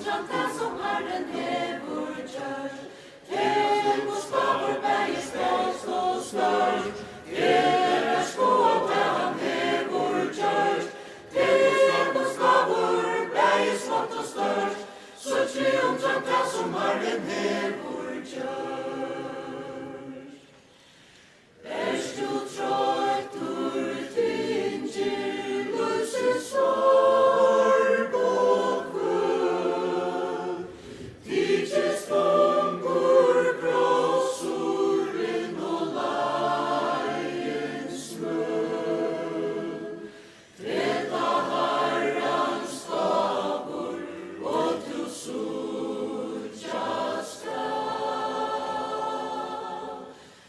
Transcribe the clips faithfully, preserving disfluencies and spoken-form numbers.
Tað, sum Harrin hevur gjørt, tað er Guds gávur bæði smátt og stórt. Tað er Guds gáva, tað hann hevur gjørt, tað er Guds gávur bæði smátt og stórt. Síggj við undran tað, sum Harrin hevur gjørt. Ert tú troyttur, tyngdur lívsins sorg og kvøl? Tykist tungur krossurin og leiðin smøl. Tað er Harrans gávur, og tú síggjast skal.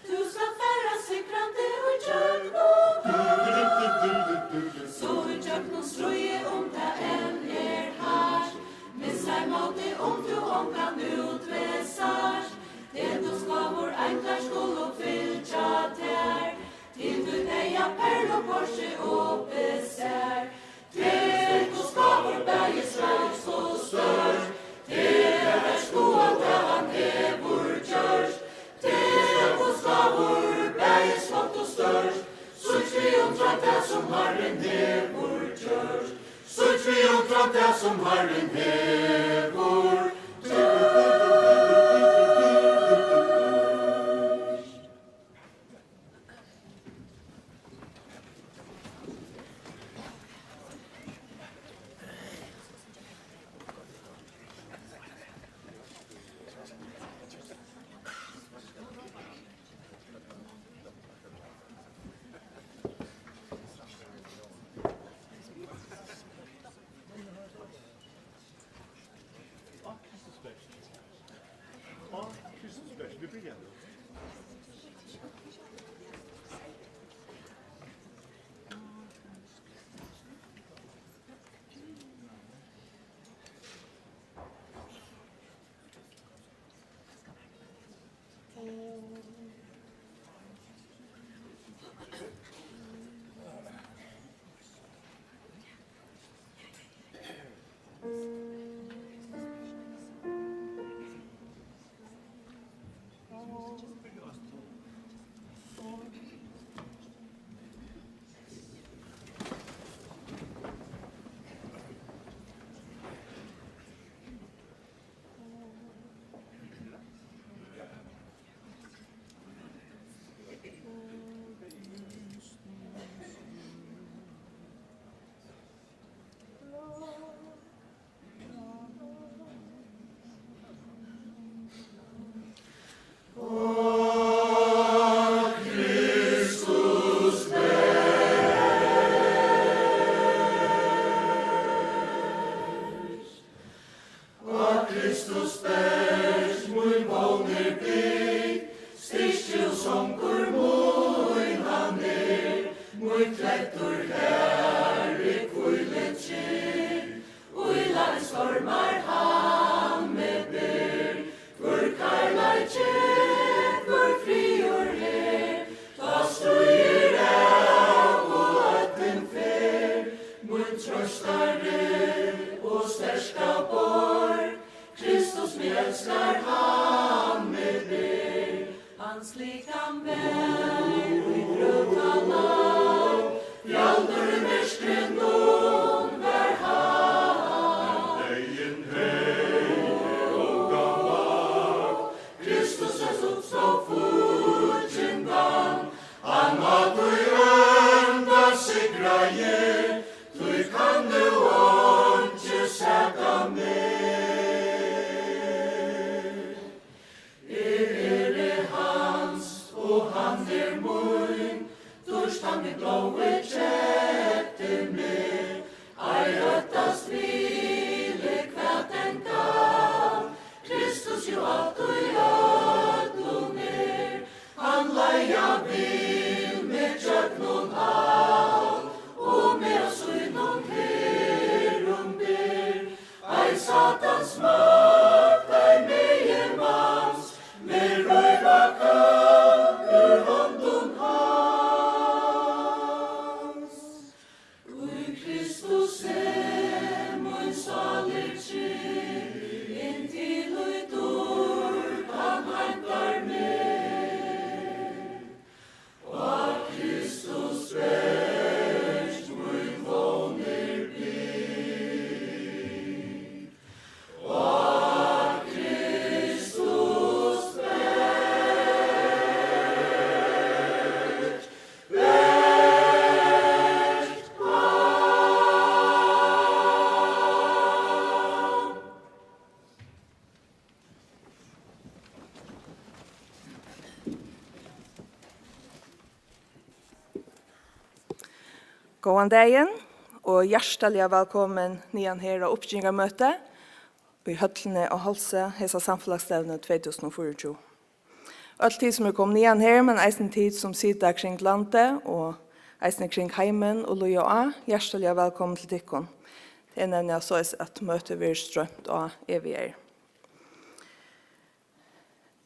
Tú skalt fara sigrandi ígjøgnum alt, so ígjøgnum stríðið, um tað enn er hart. Missar mótið, um tú ongan útveg sært. Tað Guds gávur eintlar skulu fylgja tær, til títt deyða perluportrið uppi sær. Tað Guds gávur bæði smátt og stórt, tað er Harrans gáva, tað hann hevur gjørt, tað Guds gávur bæði smátt og stórt. Síggj við undran tað, sum Harrin hevur gjørt, síggj við undran tað, sum Harrin hevur gjørt. Á Kristus bert mín vón er bygd, styrki og songur mín hann er, mín klettur har eg hvíli trygg. Ílagið stormar hann meg ber, hvør kærleiki, hvør friður her, tá stríðið er av og óttin fer, mín trøstari og sterka borg, Kristus meg elskar, hann meg ber. Hans likam var í grøvina lagt, fjaldur í myrkrinum var hann. Deyðin hevði onga makt, Kristus reis upp, so fíggindin vann. Hann á tí ónda sigraði, tí kann nú eingin saka meg. Eg eri hans, og hann er mín, dýrt hann við blóði keypti meg. Ei óttast vil eg, hvat enn Góðan dagin og hjartaliga vælkomin niðan her á uppbyggingarmøti í høllini á Hálsi hesa samfelagsstevnu tvey túsund og fýraogtjúgu. Øll tit, sum eru komin niðan her, men eisini tit, sum sita kring landið og eisini kring heimin og lýða á, hjartaliga vælkomin til tykkum. Tað er nevniliga soleiðis, at møtið verður stroymt á E V R.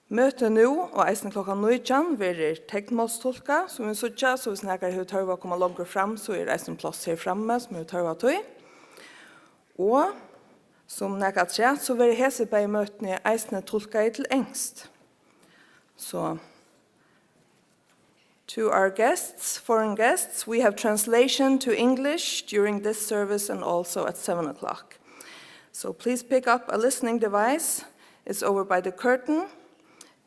Møtið nú og eisini klokkan nítjan verður teknmálstulkað, sum vit síggja, so viss nakar hevur tørv at koma longur fram, so er eisini pláss her frammi, sum hevur tørv á tí. Og sum nakað afturat, so verða hesi bæði møtini eisini tulkaði til enskt. So, to our guests, foreign guests, we have translation to English during this service and also at seven o'clock. So please pick up a listening device. It's over by the curtain.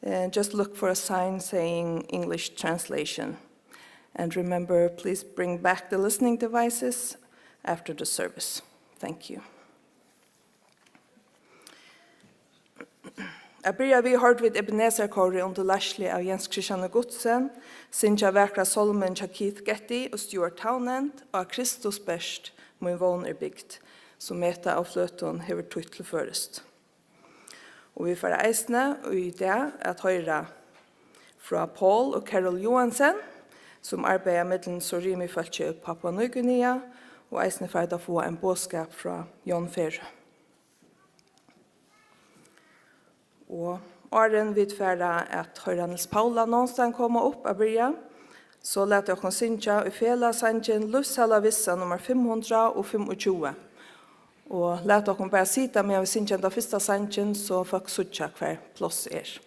Uh, just look for a sign saying English translation. And remember, please bring back the listening devices after the service. Thank you. At byrja við hoyrdu vit Ebenezer-kórið undir leiðslu av Jens Christian Gutzen syngja vakra sálmin hjá Keith Getty og Stuart Townend, Á Kristus bert mín vón er bygd, sum Meta á Fløtum hevur týtt til føroyskt. Og vit fara eisini í dag at hoyra frá Paul og Carol Johansen, sum arbeiða millum Sorimi-fólkið í Papua Nýguinea, og eisini fara vit at fáa ein boðskap frá John Ferø. Og áðrenn vit fara at hoyra Niels Paula Nonstein koma upp at byrja, so lat okkum syngja í felag sangin Lívsæla Vissa nummar fimm hundrað og fimmogtjúgu. Og lat okkum bara sita meðan vit syngja henda fyrsta sangin, so fólk síggja, hvar pláss er.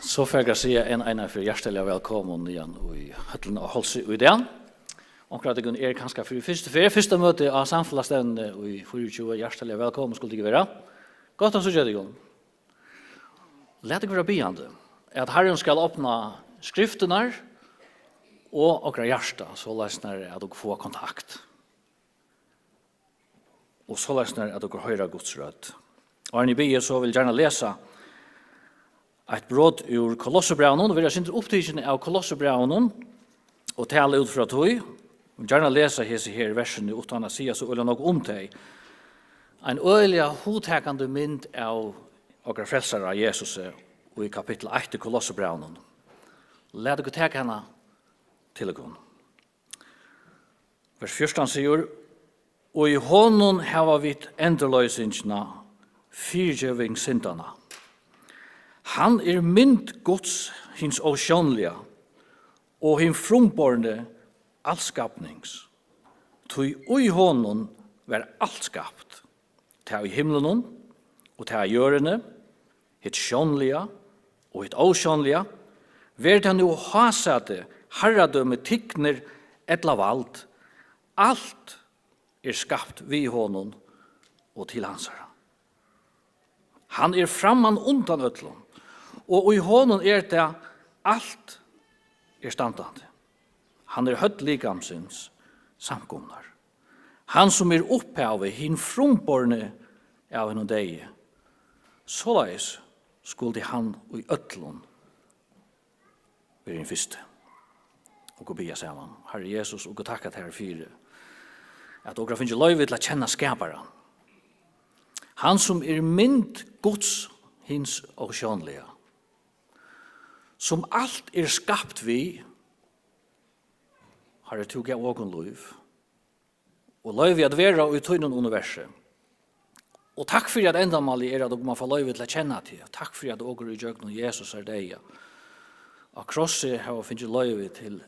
So fari eg at siga enn eina ferð hjartaliga vælkomin niðan í høllina á Hálsi í dag. Onkur av tykkum er kanska fyri fyrstu ferð, fyrsta møti á samfelagsstevnuni í fýraogtjúgu, hjartaliga vælkomin skulu tykur vera. Gott at síggja tykkum. Lat okkum vera biðjandi, at Harrin skal opna skriftirnar og okra hjarta, soleiðis at okur fáa kontakt. Og soleiðis at okur hoyra Guds rødd. Og áðrenn eg biði, so vil eg gjarna lesa eitt brot úr Kolossebrævinum, og vera sindur upptikin av Kolossebrævinum, og tala út frá tí, og gjarna lesa hesi her versini uttan at siga so øgiliga nógv um tey. Ein øgiliga hugtakandi mynd av okra frelsara Jesusi í kapittul eitt í Kolossebrævinum. Lat okkum taka hana til okkum. Vers fjúrtan sigur: "Og í honum hava vit endurloysingina, fyrigeving syndanna. Hann er mynd Guds hins ósjónliga og hin frumborni alls skapnings. Tí í honum var alt skapt, tað í himlunum og tað á jørðini, hitt sjónliga og hitt ósjónliga, veri tað nú hásæti, harradømi, tignir ella vald, alt er skapt við honum og til hansara. Hann er framman undan øllum, og í honum er tað alt er standandi. Hann er høvd likamsins, samkomnar. Hann, sum er upphavið, hin frumborni av hinum deyði. Soleiðis skuldi hann í øllum verið hin fyrsti." Okur biðja saman. Harri Jesus, okur takka tær fyri, at okur hava fingið loyvi til at kenna Skaparan. Hann, sum er mynd Guds hins ósjónliga, sum alt er skapt við. Harri, tú gav okum lív og loyvi at vera í tínum universi. Og takk fyri, at endamálið er, at okur má fáa loyvi til at kenna teg. Takk fyri, at okur í gjøgnum Jesusar deyða á krossi hava fingið loyvi til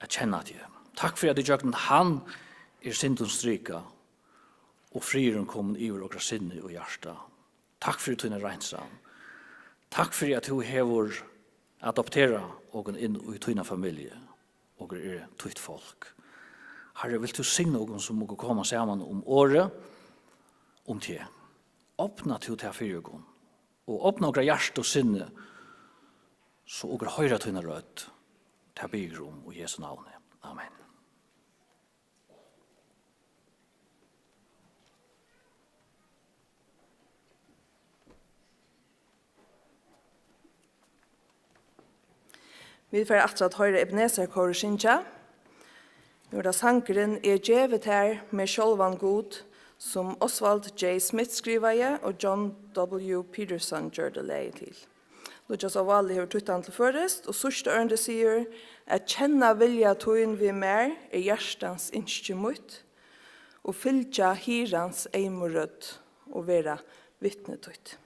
at kenna teg. Takk fyri, at í gjøgnum hann er syndin strikað og friðurin komin yvir okra sinni og hjarta. Takk fyri tína reinsan. Takk fyri, at tú hevur adopterað okum inn í tína familju. Okur eru títt fólk. Harri, vilt tú signa okum, sum okur koma saman um orðið, um teg. Opna tú tað fyri okum, og opna okra hjarta og sinni, so okur hoyra tína rødd. Tað biði eg um í Jesu navni. Amen. Vit fara aftur at hoyra Ebenezer kórið syngja. Nú er tað sangurin Eg gevi tær meg sjálvan, Gud, sum Oswald J. Smith skrivaði og John W. Peterson gjørdi lagið til. Líggjas av Váli hevur týtt hann til føroyskt, og síðsta ørindi sigur: "At kenna vilja tín við mær er hjartans ynski mítt, og fylgja hirðans eymu rødd og vera vitni títt."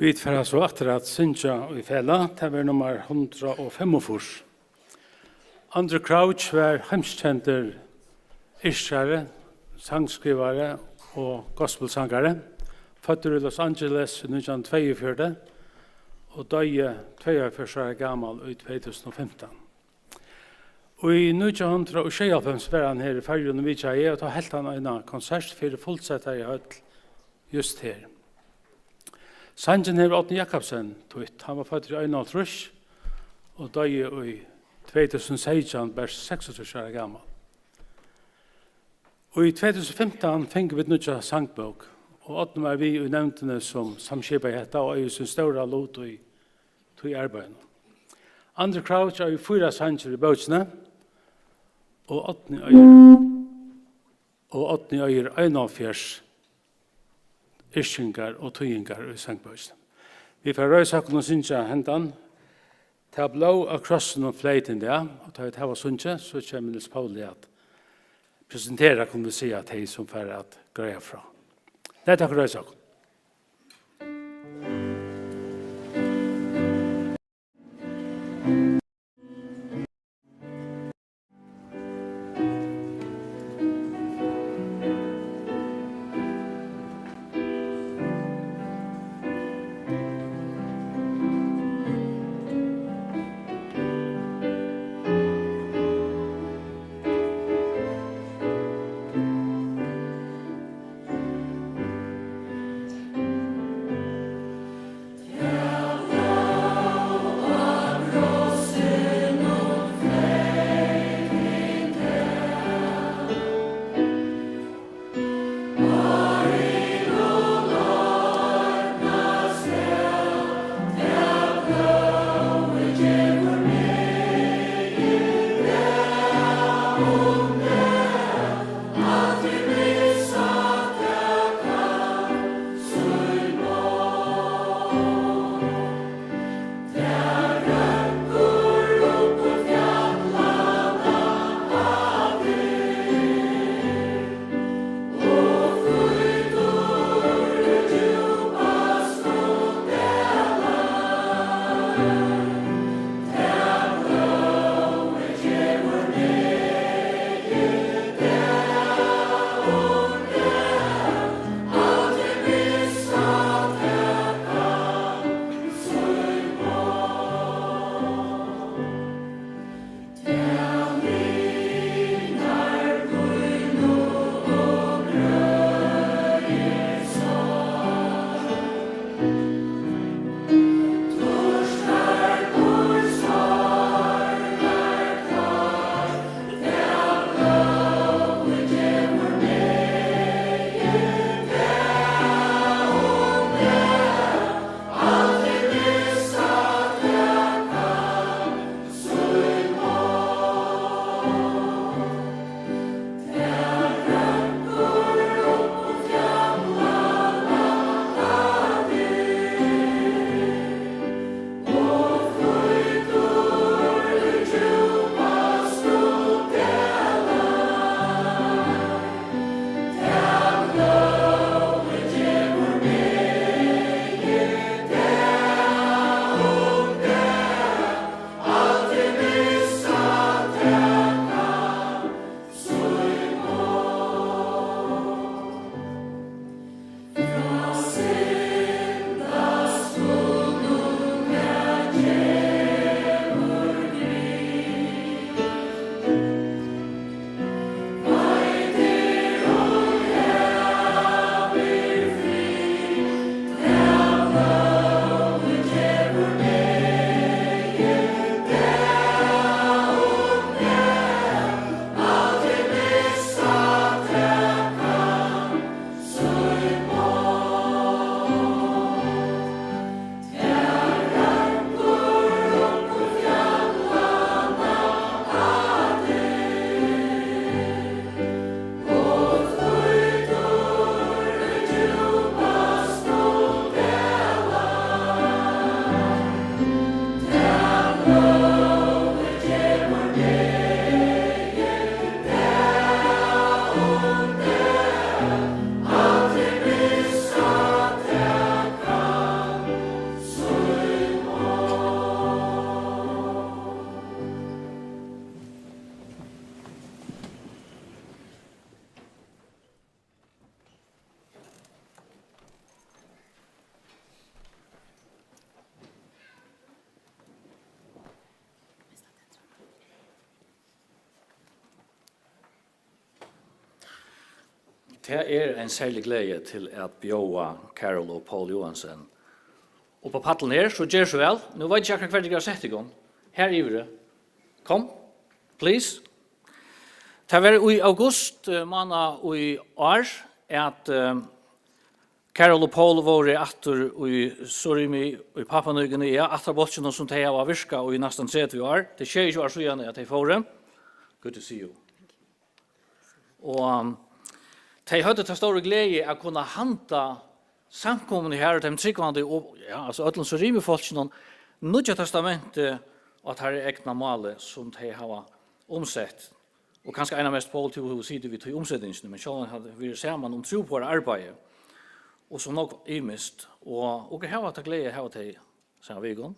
Vit fara so aftur at syngja í felag. Tað verður nummar hundrað og fimmogfýrs. Andrew Crouch var heimskendur yrkjari, sangskrivari og gospelsangari, føddur í Los Angeles í nítjan hundrað og tveyogfjøruti og doyði tveyoghálvfjerðs ára gamal í tvey túsund og fimtan. Í nítjan hundrað og sjeyoghálvfems var hann her í Føroyum og vitjaði, og tá helt hann eina konsert fyri fullsettari høll júst her. Sangin hevur Árni Jakobsen týtt. Hann var føddur í einoghálvtrýss og doyði í tvey túsund og seytjan, bert seksogtrýss ára gamal. Í tvey túsund og fimtan fingu vit nýggja sangbók, og Árni var við í nevndini, sum samskipaði hetta, og eigur sín stóra lut í tí arbeiðinum. Andrew Crouch eigur fýra sangir í bókini, og Árni eigur, og Árni eigur einoghálvfjerðs yrkingar og týðingar í sangbókini. Vit fara at reisa okkum og syngja hendan. Tað blóð á krossinum fleyt hin dag, og tá vit hava sungið, so kemur Niels Pauli at presentera, kunnu vit siga, tey sum fara at greiða frá. Nei, takk, reisa okkum. Tað er ein serlig gleði til at bjóða Carol og Poul Johansen upp á pallin her, so ger so væl. Nú veit eg ikki akkurát, hvar tit hava sett tykkum. Her yviri. Kom, please. Tað var í august, eh, mánað í ár, at, eh, Carol og Poul vóru aftur í Suðuroy í Papua Nýgini, ja, aftur á bólkinum, sum tey hava virkað í næstan tretivu ár. Tað er sjeyogtjúgu ár síðan, at tey fóru. Good to see you. Og, um, tey høvdu ta stóru gleði at kunna handa samkomuni har og teimum trúgvandi og, ja, altso øllum Suðuroy-fólkinum Nýggja Testamentið á teirra egna máli, sum tey hava umsett. Og kanska eina mest, Poul, tú hevur sitið við tí umsetingini, men sjálvandi hava vit verið saman um trúboðaraarbeiði, og so nógv ymiskt, og okur hava ta gleði at hava tey saman við okkum.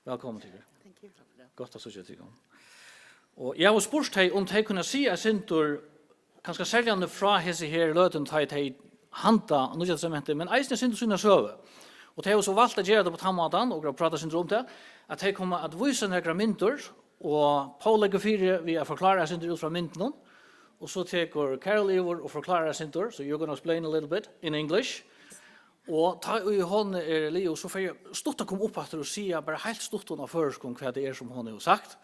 Vælkomin, Tigri. Thank you. Gott at síggja tykkum. Og eg havi spurt tey, um tey kunnu siga eitt sindur, kanska serliga frá hesi her løtuni, tá ið tey handa Nýggja Testamentið, men eisini eitt sindur sína søgu. Og tey hava so valt at gera tað á tann mátan, og prata eitt sindur um tað, at tey koma at vísa nakrar myndir, og Poul leggur fyri við at forklára eitt sindur út frá myndunum, og so tekur Carol yvir og forklárar eitt sindur, so you're gonna explain a little bit in English. Og tá ið hon er liðug, so fer eg stutt at koma upp aftur og siga bara heilt stutt á føroyskum, hvat tað er, sum hon hevur sagt.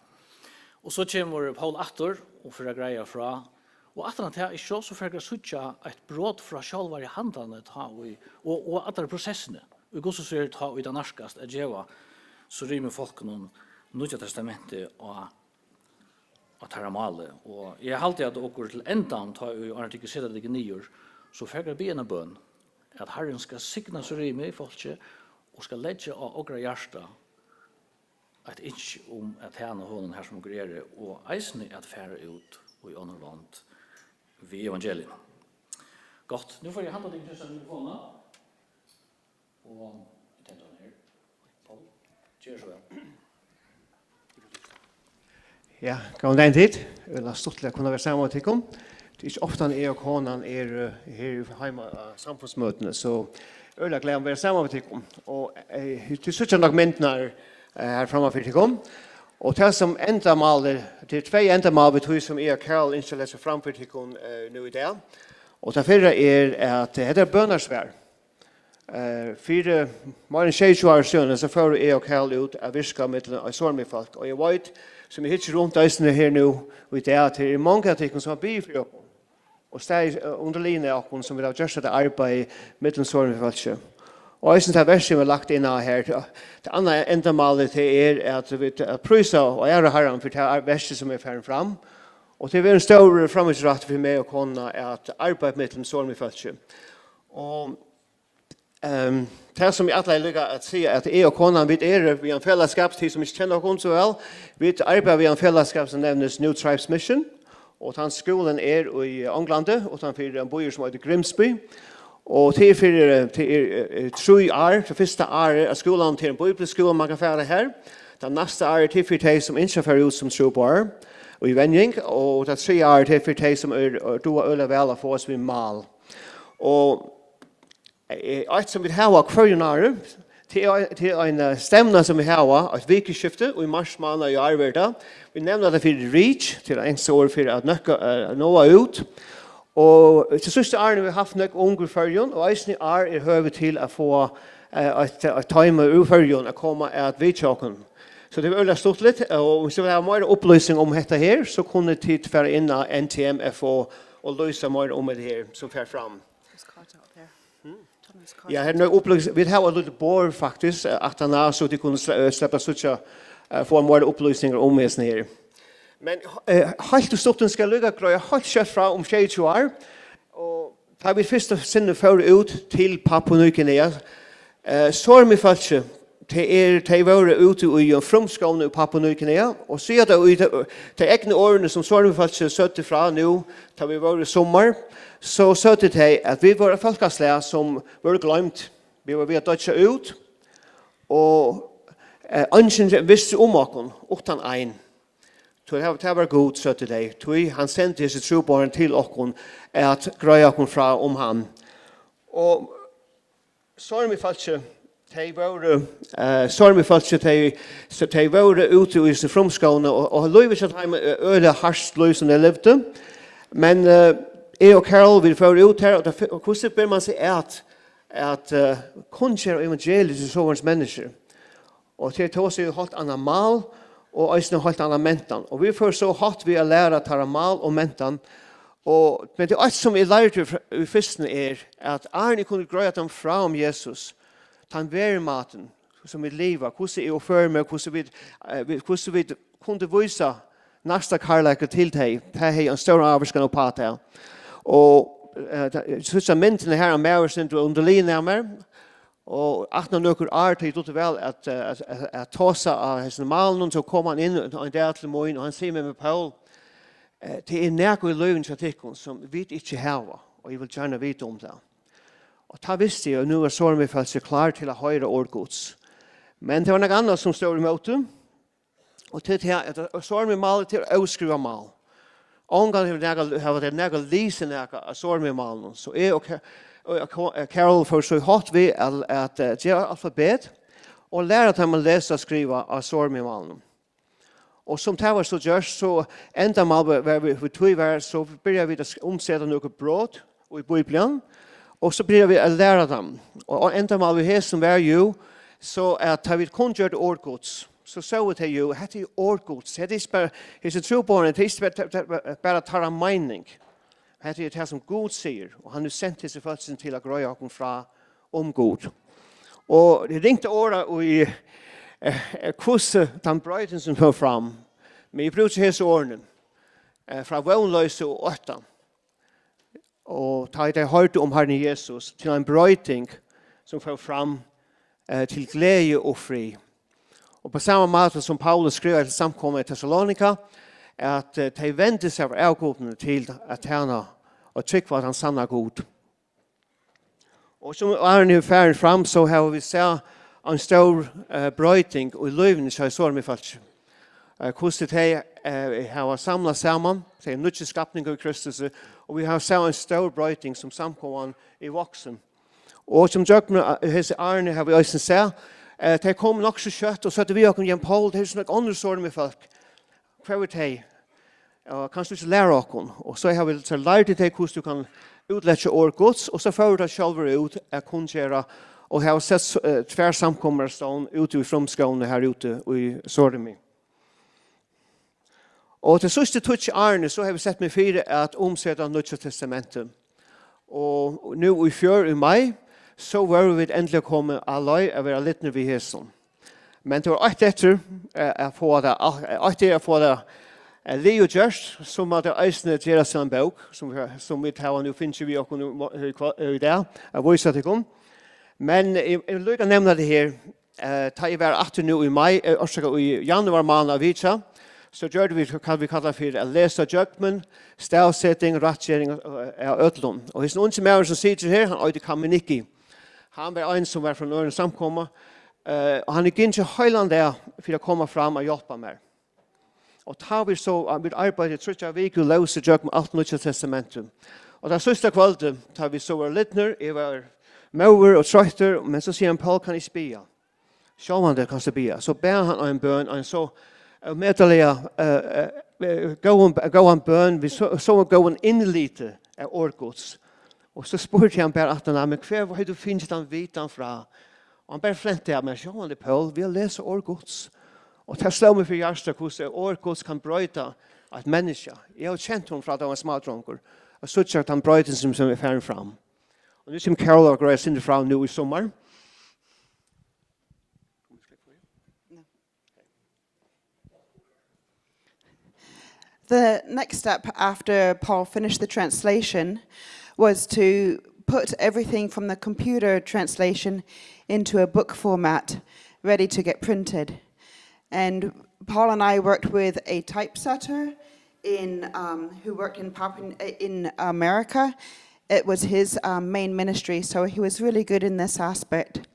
Og so kemur Poul aftur og fer at greiða frá. Og aftan á tað, ikki so, so fer eg at síggja eitt brot frá sjálvari handani, tá ið, og, og allari prosessini, og hvussu so er, tá ið tað nærkast at geva Suðuroy-fólkunum Nýggja Testamentið á á teirra máli. Og eg haldi, at okur til endan, tá ið, áðrenn tykur seta tykkum niður, so fara at biðja eina bøn, at Harrin skal signa Suðuroy-fólkið og skal leggja á okra hjarta eitt ynski um at tæna honum har, sum okur eru, og eisini at fara út í onnur lond við evangelium. Gott, nú fari eg at handa tykkum hesa mikrofonina. Og eg tendi hana her. Poul, ger so væl. Ja, góðan dagin tit. Øgiliga stuttligt at kunna vera saman við tykkum. Tað er ikki ofta, eg og konan er, eh, her heima á samfundsmøtini, so øgiliga glað at vera saman við tykkum. Og, eh, tit síggja nokk myndirnar, eh, her framman fyri tykkum. Og tað sum endamálið, tað er tvey endamál við tí, sum eg og Carol ynskja at lesa fram fyri tykkum, eh, nú í dag. Og tað fyrra er, at, eh, hetta er bønarsvar. Eh, fyri meira enn sjeyogtjúgu árum síðan, so fóru eg og Carol út at virka millum eitt Suðuroy-fólk. Og eg veit, sum eg hyggi runt eisini her nú í dag, at tað eru mong av tykkum, sum hava biðið fyri okkum. Og staðið, eh, undir liðini av okkum, sum vit hava gjørt hetta arbeiði millum Suðuroy-fólkið. Og eisini tað verk, sum er lagt inn á her. Tað, tað annað endamálið, tað er at vit, at prísa og æra Harran fyri tað ar-, verkið, sum er farin fram. Og tað er ein stórur framíhjárættur fyri meg og konuna at arbeiða millum Suðuroy-fólkið. Og Ehm, tað sum eg ætlaði líka at siga, at eg og konan, vit eru við ein felagsskap, tit sum ikki kenna okkum so væl, vit arbeiða við ein felagsskap sum nevnist New Tribes Mission, og tann skúlin er í Onglandi, uttanfyri ein býur sum eitur Grimsby. Og tað er fyri, tað er, eh, trý ár, tað fyrsta árið av skúlanum, tað er ein bíbliuskúli, man kann fara har. Tað næsta árið, tað er fyri tey sum ynskja at fara út sum trúboðarar og í venjing, og tað triðja árið, tað er fyri tey sum er, er duga øgiliga væl at fáa seg við mál. Og Eh, eitt sum vit hava hvørjum ári, tað er, tað er ein, eh, stevna sum vit hava, eitt vikuskifti í marsmánaði í ár verður tað. Vit nevna tað fyri REACH, tað er enskt orð fyri at nøkka, eh, náa út. Og til síðstu árini hava vit havt nógv ung í Føroyum, og eisini í ár er høvi til at fáa, eh, eitt, eitt toymi úr Føroyum at koma at vitja okkum. So tað er øgiliga stuttligt, og um tit vilja hava meira upplýsing um hetta her, so kunnu tit fara inn á N T M F O og lýsa meira um hetta her, sum fer fram. Thomas Carter up here. Hmm? Thomas Carter. Ja, her er nógv upplýs-, vit hava eitt lítið borð, faktiskt, eh, aftaná, so tit kunnu sle-, eh, sleppa at síggja, eh, fáa meira upplýsingar um hesum her. Men, eh, heilt í stuttum skal eg líka greiða heilt skjótt frá um sjeyogtjúgu ár. Og tá vit fyrst og sinni fóru út til Papua Nýgini, eh, Suðuroy-fólkið, tey er, tey vóru úti í, eh, frumskóginum í Papua Nýgini, og siga tað í tey, tey egnu orðini, sum Suðuroy-fólkið søgdu frá nú, tá vit vóru í summar, so søgdu tey, at vit vóru eitt fólkaslag, sum vóru gloymd. Vit vóru við at doyggja út, og, eh, eingin visti um okkum, uttan ein. Tí tað, tað var Gud, søgdu tey, tí hann sendi hesi trúboðararnar til okkum at greiða okkum frá um hann. Og Suðuroy-fólkið, tey vóru, eh, Suðuroy-fólkið, tey, so tey vóru úti í hesum frumskóginum, og, og lívið hjá teimum, eh, øgiliga hart lív sum tey livdu. Men, eh, eg og Carol, vit fóru út har, og, tað, og hvussu ber man seg at, at uh, kunngera evangeliet til sovorðins menniskju? Og tey tosa jú heilt annað mál, og eisini heilt annað mentan. Og vit fóru so hátt við at læra teirra mál og mentan. Og, men tað er eitt, sum eg lærdi í fr-, í fyrstuni, er, at áðrenn eg kundi greiða teimum frá um Jesus, tann verumátin, sum vit liva, hvussu eg uppføri meg, hvussu vit, eh, vit, hvussu vit kundu vísa næsta kærleika til tey, tað hevði ein stóran ávirkan uppá tað. Og eh, tað, eg síggi myndina her av maður, sum er undir liðini av mær, og aftan á nøkur ár, tá eg dugdi væl at, eh, at, at, at tosa á hesum málinum, so kom hann inn ein dag til mín, og hann sigur við meg: "Poul, eh, tað er nakað í lívinum hjá tykkum, sum vit ikki hava, og eg vil gjarna vita um tað." Og tá visti eg, at nú var Sórmifólkið klár til at hoyra orð Guds. Men tað var nakað annað, sum stóð ímóti, og til tað, at Sórmimálið, tað er óskrivað mál. Ongantíð hevur nakar, hava tey nakar lisið nakað av Sórmimálinum. So eg og Ka-, og Ka-, Carol fóru so í hátt við at, at, eh, gera alfabet og læra teimum at lesa og skriva á Sórmimálinum. Og sum tað var so gjørt, so endamál var, var við, við tí var, so byrjaðu vit at sk-, umseta nøkur brot í Bíblian, og so byrjaðu vit at læra teimum. Og, og endamál við hesum var jú, so at tá vit kunngjørdu orð Guds, so sóu tey jú, hetta er orð Guds, hetta er ikki bara, hesi trúboðini, tað er ikki bara, bara, bara teirra meining. Hetta er tað, sum Gud sigur, og hann hevur sent hesi fólkini til at greiða okkum frá um Gud. Og tað er ringt at orða í, eh, eh, hvussu tann broyting, sum fór fram, men eg brúki hesi orðini, eh, frá vónloysi og ótta. Og tá ið tey hoyrdu um Harrin Jesus, til ein broyting, sum fór fram, eh, til gleði og frið. Og á sama máta sum Paulus skrivar til samkomuna í Tessalonika, at, eh, tey vendu sær frá avgudum til at tæna og trúgva á tann sanna Gud. Og sum árini eru farin fram, so hava vit sæð ein stór, eh, broyting í lívinum hjá Sórmifólki. Eh, hvussu tey, eh, hava samlað saman, tey eru nýggir skapningar í Kristus, og vit hava sæð ein stór broyting, sum samkoman er vaksin. Og sum gjøgnum, eh, hesi árini hava vit eisini sæð, eh, tey komu nokk so skjótt og søgdu við okkum: "Jamen Poul, tað eru so nógv onnur Sórmifólk. Hvar eru tey? Og kanst tú ikki læra okkum?" Og so hava vit so lært tey, hvussu tú kann útleggja orð Guds, og so fóru tey sjálvir út at kunngera, og hava sett, eh, tvær samkomur av stovn úti í frumskóginum her úti í Sórimi. Og tey síðstu tíggju árini, so havi eg sett meg fyri at umseta Nýggja Testamentið. Og nú í fjør, í mai, so vóru vit endiliga komin á leið at vera lidnir við hesum. Men tað var eitt eftir, eh, at fáa tað, eh, eitt er at fáa tað, eh, liðugjørt, so má tað eisini gerast til ein bók, sum, sum vit hava nú fingið við okkum nú, mo-, í kvø-, í dag, at vísa tykkum. Men eg, eg vil líka nevna tað her, eh, tá eg var aftur nú í mai, eh, orsaka, í januar mánað at vitja, so gjørdu vit, hvat vit kalla fyri at lesa gjøgnum, stavseting, rættgering, eh, av øllum. Og hesin ungi maðurin, sum situr her, hann eitur Kaminiki. Hann var ein, sum var frá ein øðrum samkoma, eh, og hann er gingin heilan dag fyri at koma fram og hjálpa mær. Og tá vit so, eh, vit arbeiddu í tríggjar vikur, lósu gjøgnum alt Nýggja Testamentið. Og tað síðsta kvøldið, tá vit so vóru lidnir, eg var móður og troyttur, men so sigur hann: "Poul, kann eg ikki biðja?" "Sjálvandi kanst tú biðja." So bað hann ein bøn, ein so ómetaliga, eh, eh, eh, góðan, góðan bøn, við so, so góðum innliti av orð Guds. Og so spurdi hann bara aftan á: "Men hvar hevur tú fingið tann vitan frá?" Og hann bara flenti av mær: "Sjálvandi, Poul, við at lesa orð Guds." Og tað sló meg fyri hjartað, hvussu orð Guds kann broyta eitt menniskja. Eg havi kent hon frá, tá eg var smádrongur, at síggja tann broyting, sum, sum er farin fram. Og nú kemur Carol at greiða sindur frá nú í summar. The next step after Paul finished the translation was to put everything from the computer translation into a book format, ready to get printed. And Paul and I worked with a typesetter in, um, who worked in Papua, in America. It was his, um, main ministry, so he was really good in this aspect.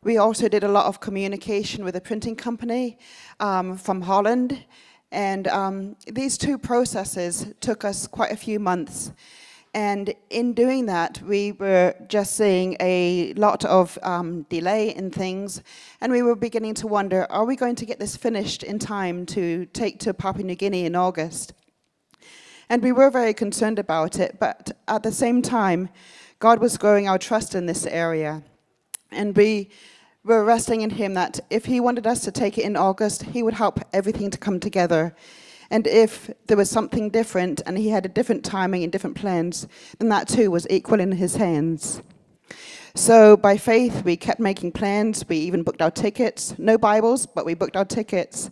We also did a lot of communication with a printing company, um, from Holland. And, um, these two processes took us quite a few months. And in doing that, we were just seeing a lot of, um, delay in things. And we were beginning to wonder, are we going to get this finished in time to take to Papua New Guinea in August? And we were very concerned about it, but at the same time, God was growing our trust in this area. And we were resting in Him that if He wanted us to take it in August, He would help everything to come together. And if there was something different and He had a different timing and different plans, then that too was equal in His hands. So by faith, we kept making plans. We even booked our tickets. No Bibles, but we booked our tickets.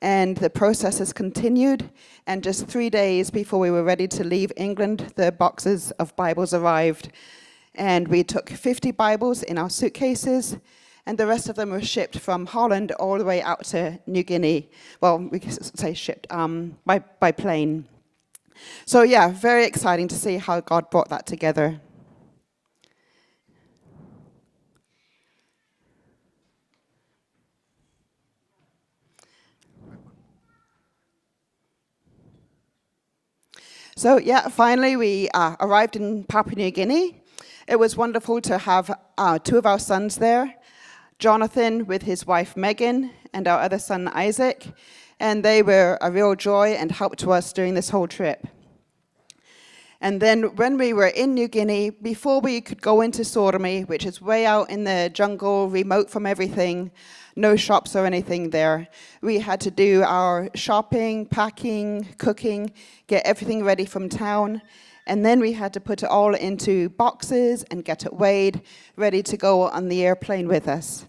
And the process has continued. And just three days before we were ready to leave England, the boxes of Bibles arrived. And we took fifty Bibles in our suitcases, and the rest of them were shipped from Holland all the way out to New Guinea. Well, we can s- say shipped, um, by, by plane. So, yeah, very exciting to see how God brought that together. So, yeah, finally we uh, arrived in Papua New Guinea. It was wonderful to have uh, two of our sons there, Jonathan with his wife Megan, and our other son Isaac. And they were a real joy and help to us during this whole trip. And then when we were in New Guinea, before we could go into Sormi, which is way out in the jungle, remote from everything, no shops or anything there, we had to do our shopping, packing, cooking, get everything ready from town. And then we had to put it all into boxes and get it weighed, ready to go on the airplane with us.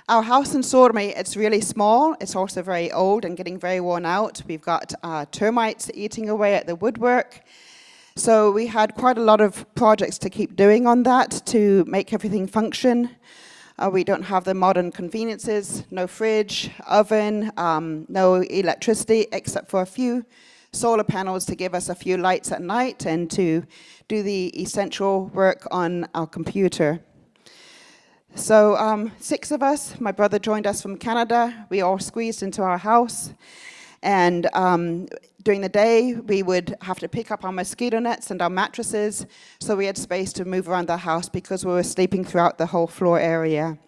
Our house in Sormi, it's really small. It's also very old and getting very worn out. We've got uh, termites eating away at the woodwork. So we had quite a lot of projects to keep doing on that to make everything function. Uh, we don't have the modern conveniences, no fridge, oven, um, no electricity, except for a few solar panels to give us a few lights at night and to do the essential work on our computer. So, um, six of us, my brother joined us from Canada. We all squeezed into our house. And um, during the day, we would have to pick up our mosquito nets and our mattresses so we had space to move around the house because we were sleeping throughout the whole floor area.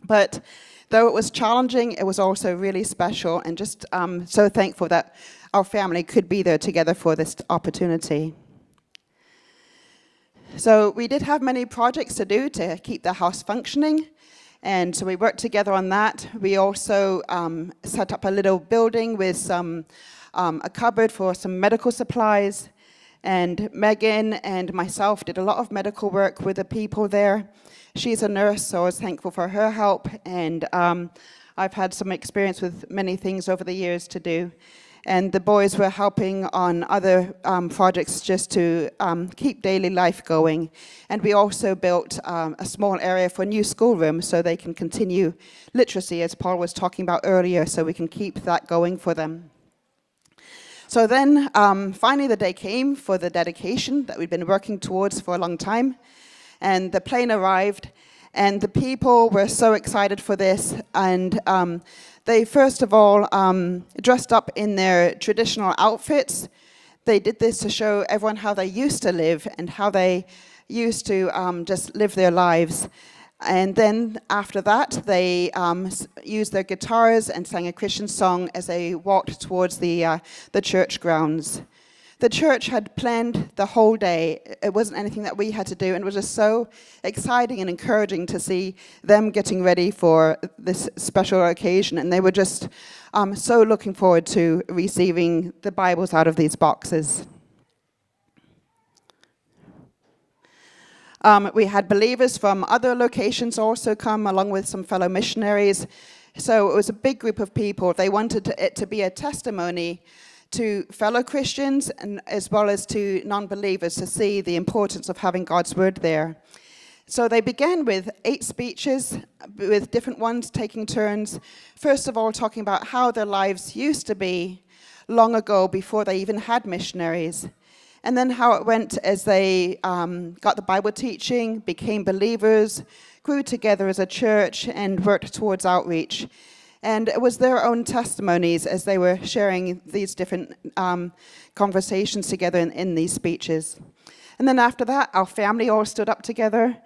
But though it was challenging, it was also really special, and just um, so thankful that our family could be there together for this opportunity. So we did have many projects to do to keep the house functioning, and so we worked together on that. We also um, set up a little building with some um, a cupboard for some medical supplies, and Megan and myself did a lot of medical work with the people there. She's a nurse, so I was thankful for her help, and um, I've had some experience with many things over the years to do. And the boys were helping on other um, projects just to um, keep daily life going. And we also built um, a small area for new schoolroom so they can continue literacy, as Paul was talking about earlier, so we can keep that going for them. So then, um, finally, the day came for the dedication that we'd been working towards for a long time. And the plane arrived, and the people were so excited for this. And um, they, first of all, um, dressed up in their traditional outfits. They did this to show everyone how they used to live and how they used to um, just live their lives. And then after that, they um, s- used their guitars and sang a Christian song as they walked towards the, uh, the church grounds. The church had planned the whole day. It wasn't anything that we had to do, and it was just so exciting and encouraging to see them getting ready for this special occasion. And they were just um, so looking forward to receiving the Bibles out of these boxes. Um, we had believers from other locations also come, along with some fellow missionaries. So it was a big group of people. They wanted to, it to be a testimony to fellow Christians and as well as to non-believers to see the importance of having God's word there. So they began with eight speeches, with different ones taking turns. First of all, talking about how their lives used to be long ago before they even had missionaries. And then how it went as they um, got the Bible teaching, became believers, grew together as a church, and worked towards outreach. And it was their own testimonies as they were sharing these different um, conversations together in, in these speeches. And then after that, our family all stood up together.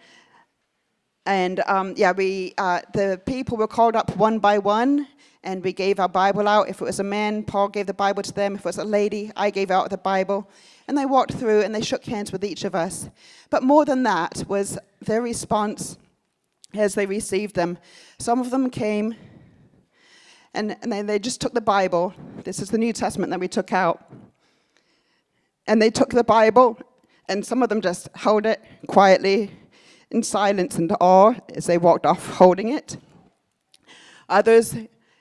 And um, yeah, we uh, the people were called up one by one, and we gave our Bible out. If it was a man, Paul gave the Bible to them. If it was a lady, I gave out the Bible. And they walked through and they shook hands with each of us. But more than that was their response as they received them. Some of them came and, and they, they just took the Bible. This is the New Testament that we took out. And they took the Bible, and some of them just held it quietly in silence and awe as they walked off holding it. Others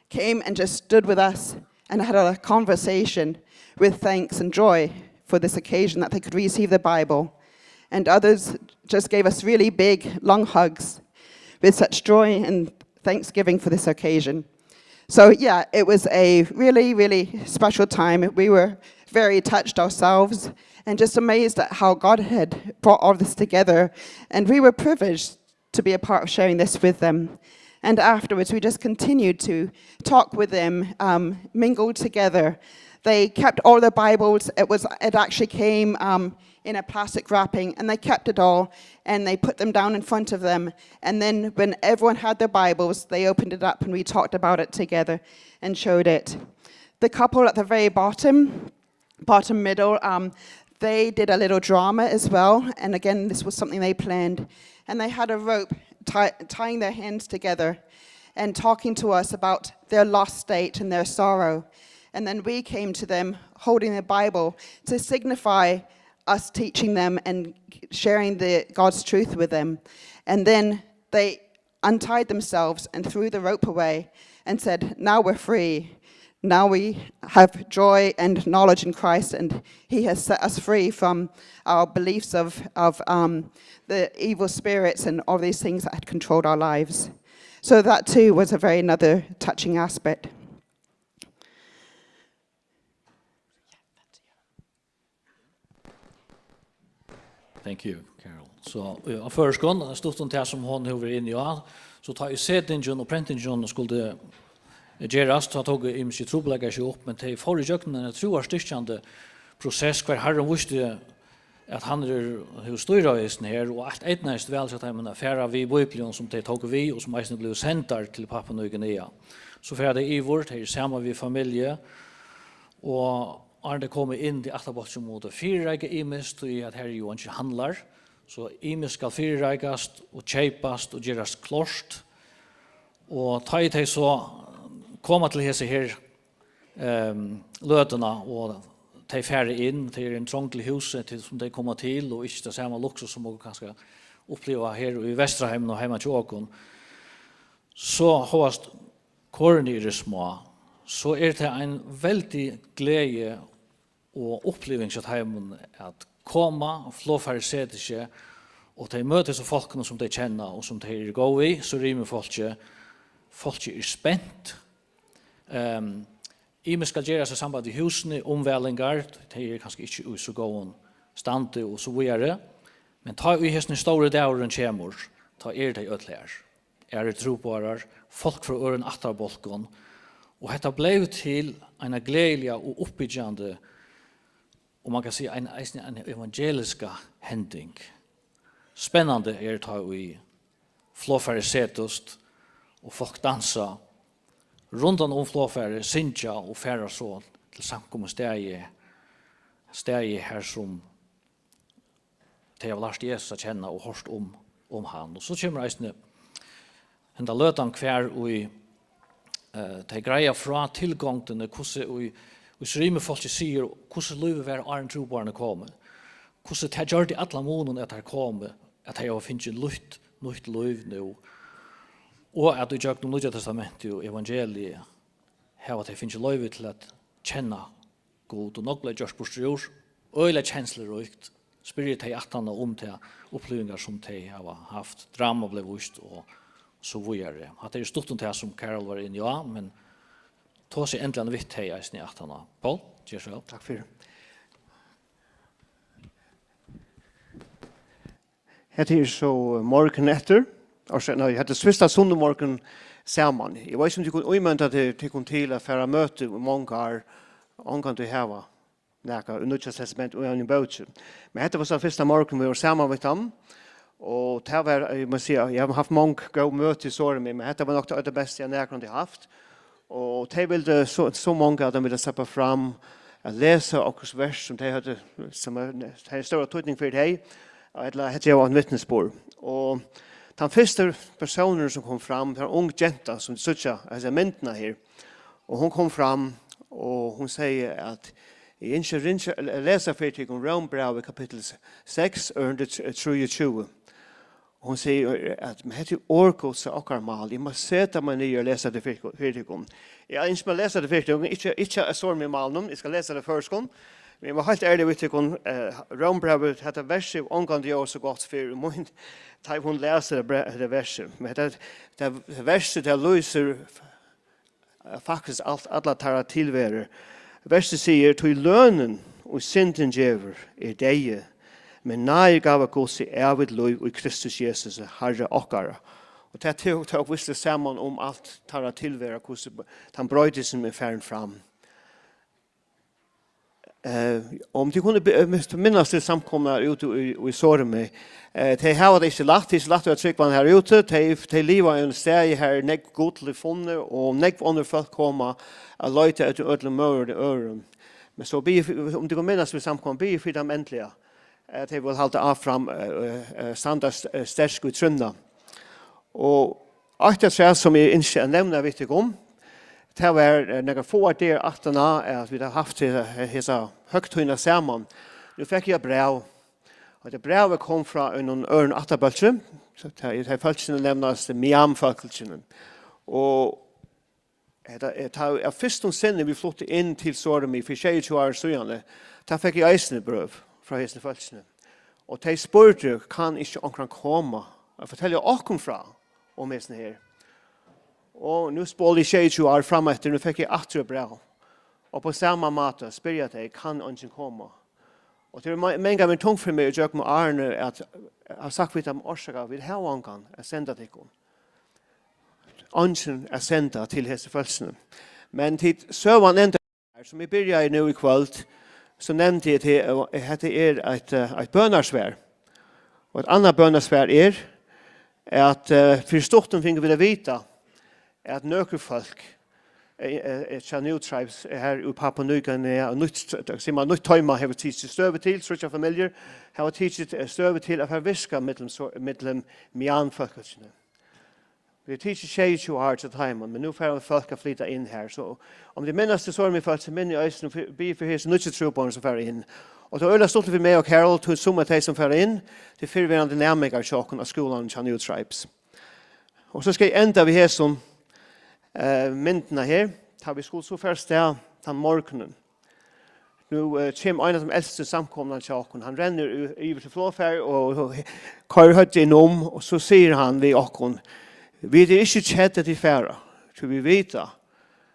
came and just stood with us and had a conversation with thanks and joy for this occasion that they could receive the Bible. And others just gave us really big, long hugs with such joy and thanksgiving for this occasion. So, yeah, it was a really, really special time. We were very touched ourselves and just amazed at how God had brought all this together. And we were privileged to be a part of sharing this with them. And afterwards, we just continued to talk with them, um, mingle together. They kept all their Bibles. It was, it actually came um, in a plastic wrapping, and they kept it all, and they put them down in front of them. And then, when everyone had their Bibles, they opened it up, and we talked about it together and showed it. The couple at the very bottom, bottom middle, um, they did a little drama as well. And again, this was something they planned. And they had a rope tie- tying their hands together and talking to us about their lost state and their sorrow. And then we came to them holding the Bible to signify us teaching them and sharing the God's truth with them. And then they untied themselves and threw the rope away and said, "Now we're free. Now we have joy and knowledge in Christ, and He has set us free from our beliefs of, of um, the evil spirits and all these things that had controlled our lives." So that too was a very another touching aspect. Thank you, Carol. So, eh, á føroyskum, stutt um tað sum hon hevur verið inni á. So tá ið setingin og prentingin skuldi gerast, tá tóku ymsir trupulleikar seg upp, men tey fóru ígjøgnum ein trúarstyrkjandi prosess, har Harrin vísti at hann er, hevur stýr á hesum her, og alt eydnaðist væl hjá teimum at fara við Bíblium, sum tey tóku við, og sum eisini blivu sendar til Papua Nýja Guinea. So fara tey yvir, tey eru saman við familju, og áðrenn tey koma inn til ættarbólkin, mugu tey fyrireika ymiskt, tí at her eru jú eingir handlar, so ymiskt skal fyrireikast og keypast og gerast klárt, og tá ið tey so koma til hesa her, ehm, løtuna, og tey fara inn, tey eru í einum trongli húsi, til, sum tey koma til, og ikki tað sama luksus, sum okur kanska uppliva her í Vestraheiminum og heima hjá okum. So hóast kornini eru smá, so er tað ein veldig gleði og uppliving hjá teimum at koma, og flogfarið setir seg, og tey møta so fólkunum, sum tey kenna og sum tey eru góð við, so rymir fólkið. Fólkið er spent. Ehm, ymiskt skal gerast í sambandi við húsini, umvælingar, tey eru kanska ikki í so góðum standi og so víðari. Men tá ið hesin stóri dagurin kemur, tá eru tey øll har. Aðrir trúboðarar, fólk frá øðrum ættarbólkum, og hetta bleiv til eina gleðiliga og uppbyggjandi, og man kann siga, ein, eisini ein evangeliska hending. Spennandi er, tá ið flogfarið setist, og fólk dansa rundan um flogfarið, syngja og fara so til samkomustaðið, staðið har sum tey hava lært Jesus at kenna og hoyrt um, um hann. Og so kemur eisini henda løtan, hvar í, eh, tey greiða frá tilgongdini, hvussu í, í rymifólkið sigur, hvussu lívið var, áðrenn trúboðarnir komu. Hvussu tað gjørdi allan munin, at teir komu, at tey hava fingið nýtt, nýtt lív nú. Og at ígjøgnum Nýggja Testamentið og evangeliið hava tey fingið loyvi til at kenna Gud, og nógv bleiv gjørt burtur úr. Øgiliga kensluríkt. Spyrji tey aftaná um tær upplivingar, sum tey hava havt. Drama bleiv víst, og so víðari. Hatta er stutt um tað, sum Carol var inni á, men tosi endiliga við tey eisini aftaná. Poul, ger so væl. Takk fyri. Hetta er so morgun eftir. Orsaka, nei, hetta er fyrsta sunnumorgun saman. Eg veit ikki, um tit kunnu ímynda tyr, tykkum til at fara á møti í mong ár, ongantíð hava nakað í Nýggja Testament og í einum bóki. Men hetta var so fyrsta morgun, vit vóru saman við teimum. Og tað var, eg má siga, eg havi havt mong góð møti í Suðuroy, men hetta var nokk tað, tað besta, eg nakrantíð havi havt. Og tey vildu, so, so mong av teimum vildu sleppa fram at lesa okkurt vers, sum tey høvdu, sum er, tey hevði stóra týdning fyri tey, ella hetta var ein vitnisburð. Og tann fyrsti persónurin, sum kom fram, var ein ung genta, sum síggja hesa myndina her. Og hon kom fram, og hon segði, at eg ynski at ringja, lesa fyri tykkum Rómbrævið, kapittul seks, ørindi trýogtjúgu. Hon sigur, at, "Men hetta er orð Guds, okkara mál. Eg má seta meg niður og lesa tað fyri, fyri tykkum." Eg ynski meg at lesa tað fyri tykkum, ikki, ikki á suðuroyarmálinum, eg skal lesa tað á føroyskum. Men eg má heilt ærliga við tykkum, eh, Rómbrævið, hetta versið, ongantíð er so gott fyrr, mín, tá hon lesur tað bre-, hetta versið. Men hetta, tað versið, tað lýsir, eh, faktiskt alt, allar teirra tilverur. Versið sigur, "Tí lønin, ið syndin gevur, er deyði, men náðargáva Guds er ævigt lív í Kristus Jesus, Harra okkara." Og tað tók, tók víst saman um alt teirra tilveru, hvussu tann broytingin er farin fram. Eh, um tit kunnu be-, eh, minnast til samkomuna úti í, í Suðuroy, eh, tey hava tað ikki lætt, tað er ikki lætt at vera trúgvandi har úti, tey, tey liva á einum staði, har er nógv gull er funnið, og nógv onnur fólk koma at leita eftir øllum møguligum øðrum. Men so biðið fyri, um tit kunnu minnast til samkomuna, biðið fyri teimum endiliga, at tey vilja halda áfram, eh, eh, eh, standa st-, eh, sterk í trúnni. Og eitt av tað, sum eg ynski at nevna við tykkum, tað var, eh, nakrar fáar dagar aftaná, at vit hava havt hesa, hesa høgtíðina saman. Nú fekk eg eitt bræv. Og hetta brævið kom frá einum øðrum ættarbólki. So tað er, tey fólkini nevnast Myan-fólkini. Og hetta er, tá, av fyrstum sinni vit fluttu inn til Suðuroy fyri sjeyogtjúgu árum síðani, tá fekk eg eisini brøv frá hesum fólkinum. Og tey spurdu, "Kann ikki onkran koma og fortelja okkum frá um hesum her?" Og nú spoli eg sjeyogtjúgu ár fram eftir, nú fekk eg aftur eitt bræv. Og á sama máta spyrja tey, "Kann eingin koma?" Og tað er ma-, mangan verið tungt fyri meg í gjøgnum árini at, at hava sagt við teimum, "Orsaka, vit hava ongan at senda tykkum." Eingin at senda til hesi fólkini. Men tit, søgan endar her, sum eg byrjaði nú í kvøld, so nevndi eg til, og hetta er eitt, eh, eitt bønarsvar. Og eitt annað bønarsvar er, at, eh, fyri stuttum fingu vit at vita, at nøkur fólk, eh, eh, eh, hjá New Tribes her í Papua Nýgvinea, og nýtt, sum man nýtt toyma hevur tikið støðu til, tríggjar familjur hava tikið, eh, støðu til at fara virka millum so, millum Myan-fólkini. Vit hava tikið sjeyogtjúgu ár hjá teimum, men nú fara fólk at flyta inn her. So um tit minnast til Suðuroy fólk, so minni eg eisini fyri, biði fyri hesi nýggju trúboðini sum fara inn. Og tað er øgiliga stuttligt fyri meg og Carol, tí sum av tey sum fara inn, tað eru fyrrverandi næmingar hjá okkum á skúlanum hjá New Tribes. Og so skal eg enda við hesum, eh, myndina her, tá vit skulu so fara avstað tann morgunin. Nú, eh, kemur ein av teimum elstu samkomuna hjá okkum. Hann rennur y-, yvir til flogfarið og, og koyrir høvdið inn um, og so sigur hann við okkum, "Vit eru ikki kedd at tit fara, tí vit vita,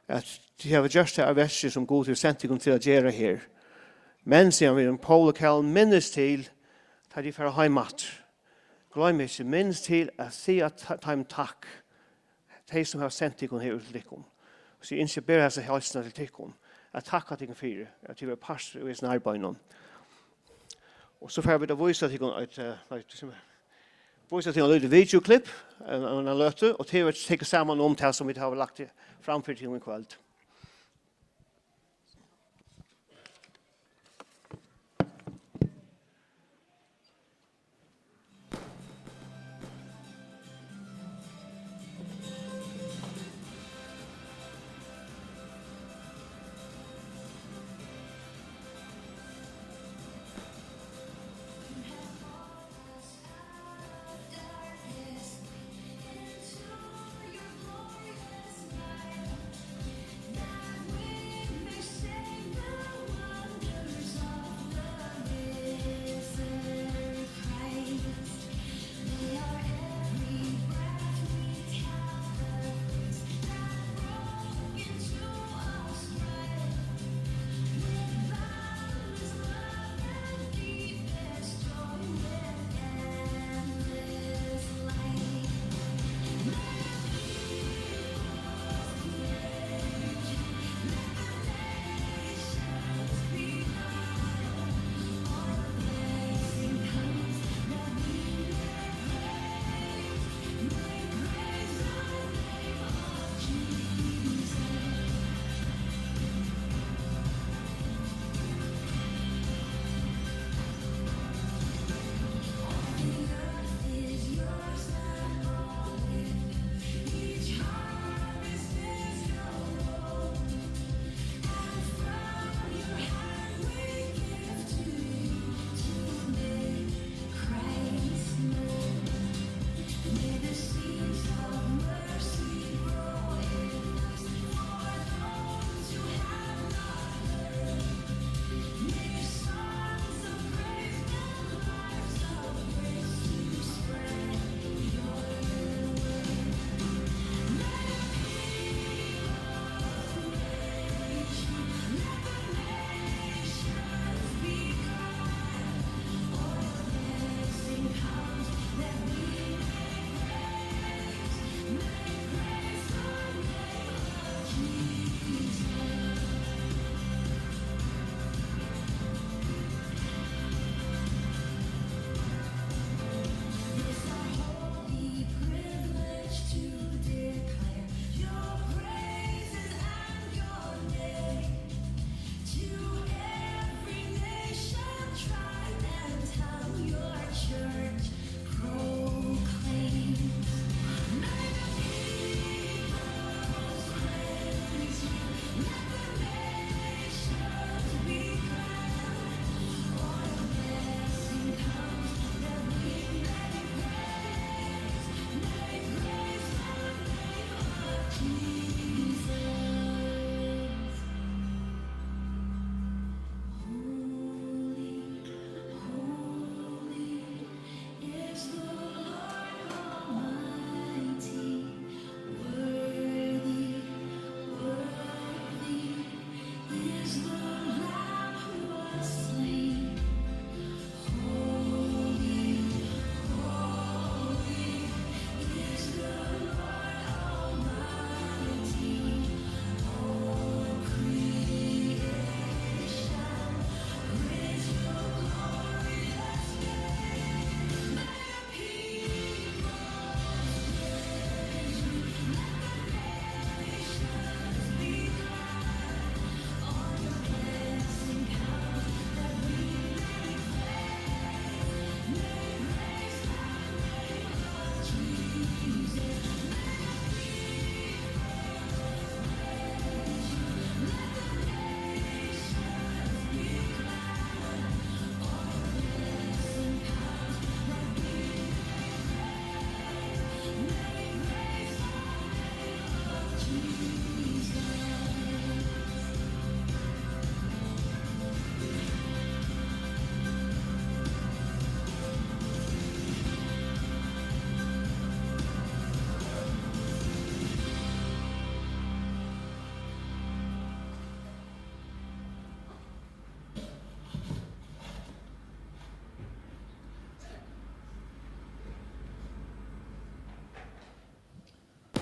at tit hava gjørt tað av verki, sum Gud hevur sent tykkum til at gera her. Men," sigur hann við okkum, "Paul og Carol, minnist til, tá tit fara heim aftur. Gloym ikki, minnist til at siga ta-, teimum takk." Tey sum hava sent tykkum her út til tykkum. So eg ynski at bera hesa heilsuna til tykkum, at takka tykkum fyri, at tit vóru partur í hesum arbeiðinum. Og so fara vit at vísa tykkum eitt, eh, eitt, sum er, vísa tykkum eitt lítið videoklipp, ein, ein løtu, og tey verða tikið saman um tað sum vit hava lagt fram fyri tykkum í kvøld.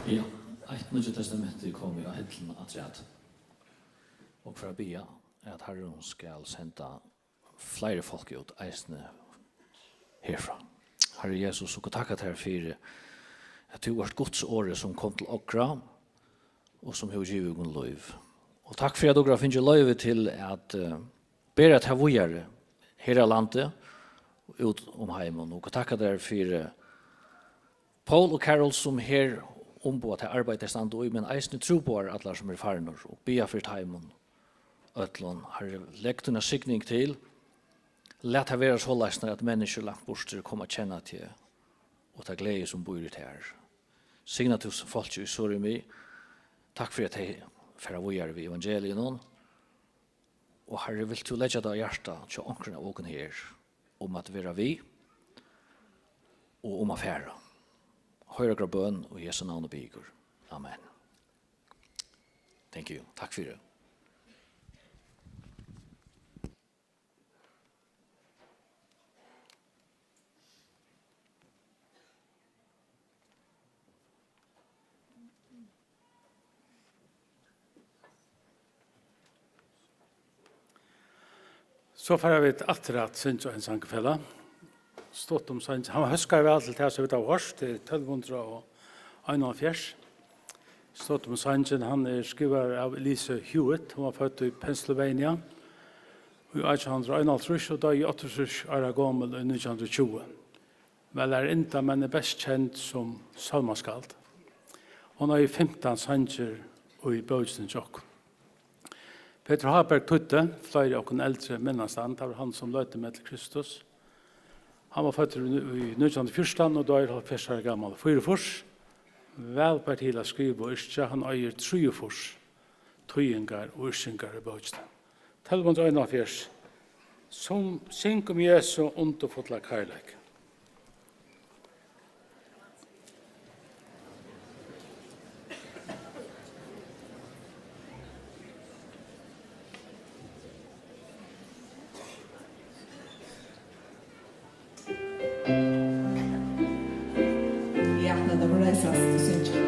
Ja, eitt Nýggja Testamentið komið á hillina afturat. Og fyri at biðja, at Harrin skal senda fleiri fólk út, eisini herfrá. Harri Jesus, okur takka tær fyri, at tú ert Guds orði, sum kom til okra, og sum hevur givið okkum lív. Og takk fyri, at okur hava fingið loyvi til at, eh, bera tað víðari her á landi og út um heimin. Og takka tær fyri Paul og Carol, sum her umboða tað arbeiði, tey standa í, men eisini trúboðar allar, sum eru farnir, og biðja fyri teimum øllum. Harri, legg tína signing til. Lat tað vera soleiðis, at menniskjur langt burtur koma at kenna teg og ta gleði, sum býr í tær. Signa tú fólkið í Suðuroy. Takk fyri, at tey fara víðari við evangeliinum. Og Harri, vilt tú leggja tað á hjarta hjá onkrum av okkum her, um at vera við og um at fara? Hoyr okra bøn, og í Jesu navni biði eg. Amen. Thank you. Takk fyri. So fara vit aftur at syngja ein sang, fela. Stutt um sang. Hann hóskar væl til tað, sum vit hava hoyrt, tað er tólv hundrað og einoghálvfjerðs. Stutt um sangin, hann er skrivaður av Elise Hewitt. Hon var fødd í Pennsylvania í átjan hundrað og einoghálvtrýss og doyði áttaogtrýss ára gomul í nítjan hundrað og tjúgu. Væl er ynda, men er best kend sum sálmaskald. Hon eigur fimtan sangir í bókini hjá okkum. Petur Háberg týddi, fleiri av okkum eldri minnast hann, tað var hann, sum leiddi meg til Kristus. Hann var føddur í, í nítjan hundrað og fjúrtan og doyr hálvfjerðs ára gamal, fýraogfýrs. Væl ber til at skriva og yrkja, hann eigur trýogfýrs týðingar og yrkingar í bókini. Tólv hundrað og einoghálvfjerðs. Sum, syng um Jesu undurfulla kærleika. Ja, men tað má reisast og syngja.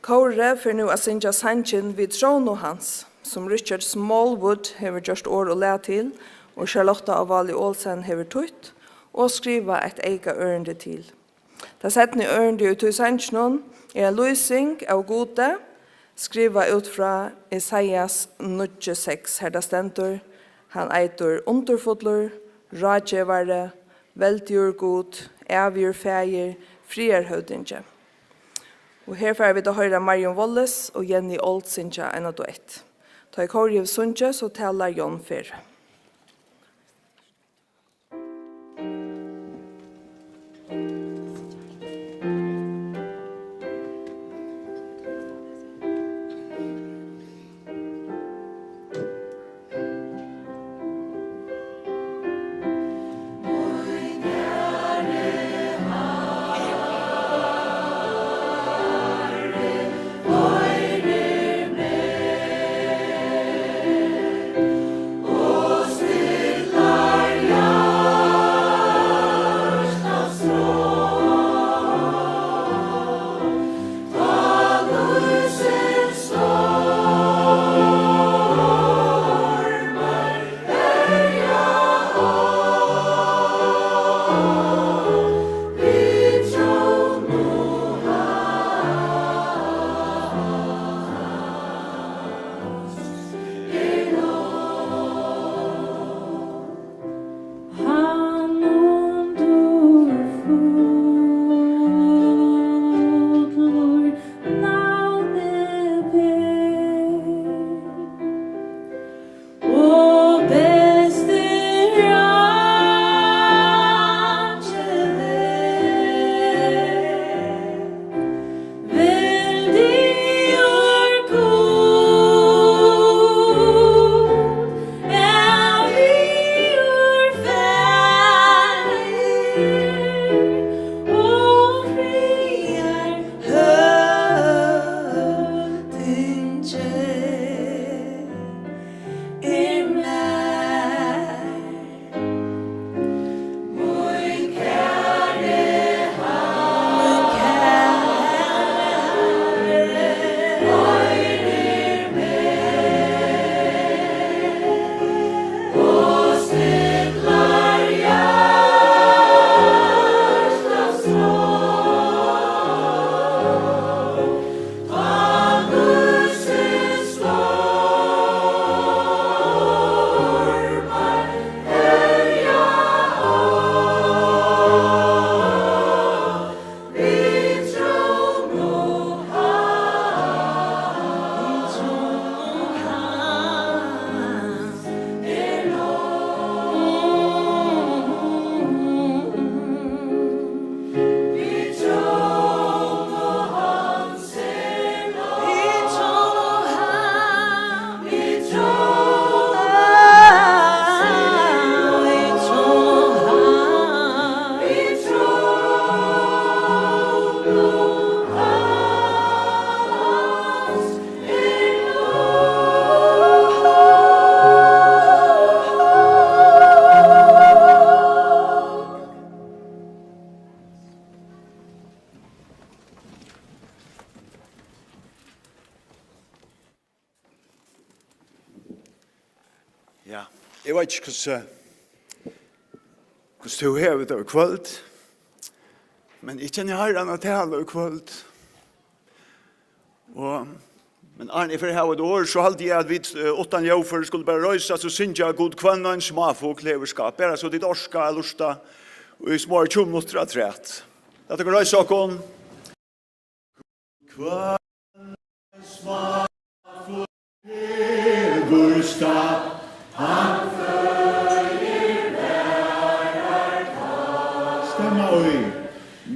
Kórið fer nú at syngja sangin Vit tróna Hans, sum Richard Smallwood hevur gjørt orð og lag til, og Charlotta Ávaali Olsen hevur týtt og skrivað eitt eyka ørindi til. Tað seinna ørindið í tí sanginum er ein lýsing av Gudi, skrivað út frá Esaias níggju seks, har tað stendur: Hann eitur Undurfullur, Ráðgevari, Veldigur Gud, Ævigur Faðir, Friðarhøvdingi. Og her fara vit at hoyra Marion Wallace og Jenny Old syngja eina duett. Tá ið kórið hevur sungið, so talar John Ferð. Ja, eg veit ikki, hvussu, hvussu tú hevur tað í kvøld, men eg kenni Harran at tala í kvøld. Og, men áðrenn eg fari at hava eitt orð, so haldi eg, at vit, eh, uttan ljóðføri skulu bara reisast og syngja Gud, hvønn ein smáfugl hevur skapt. Bara so tit orka at lurta í smá tjúgu minuttir afturat. Lat okkum reisa okkum. Hvønn smáfugl hevur skapt, hann føðir, varðar, tár. Stemma í.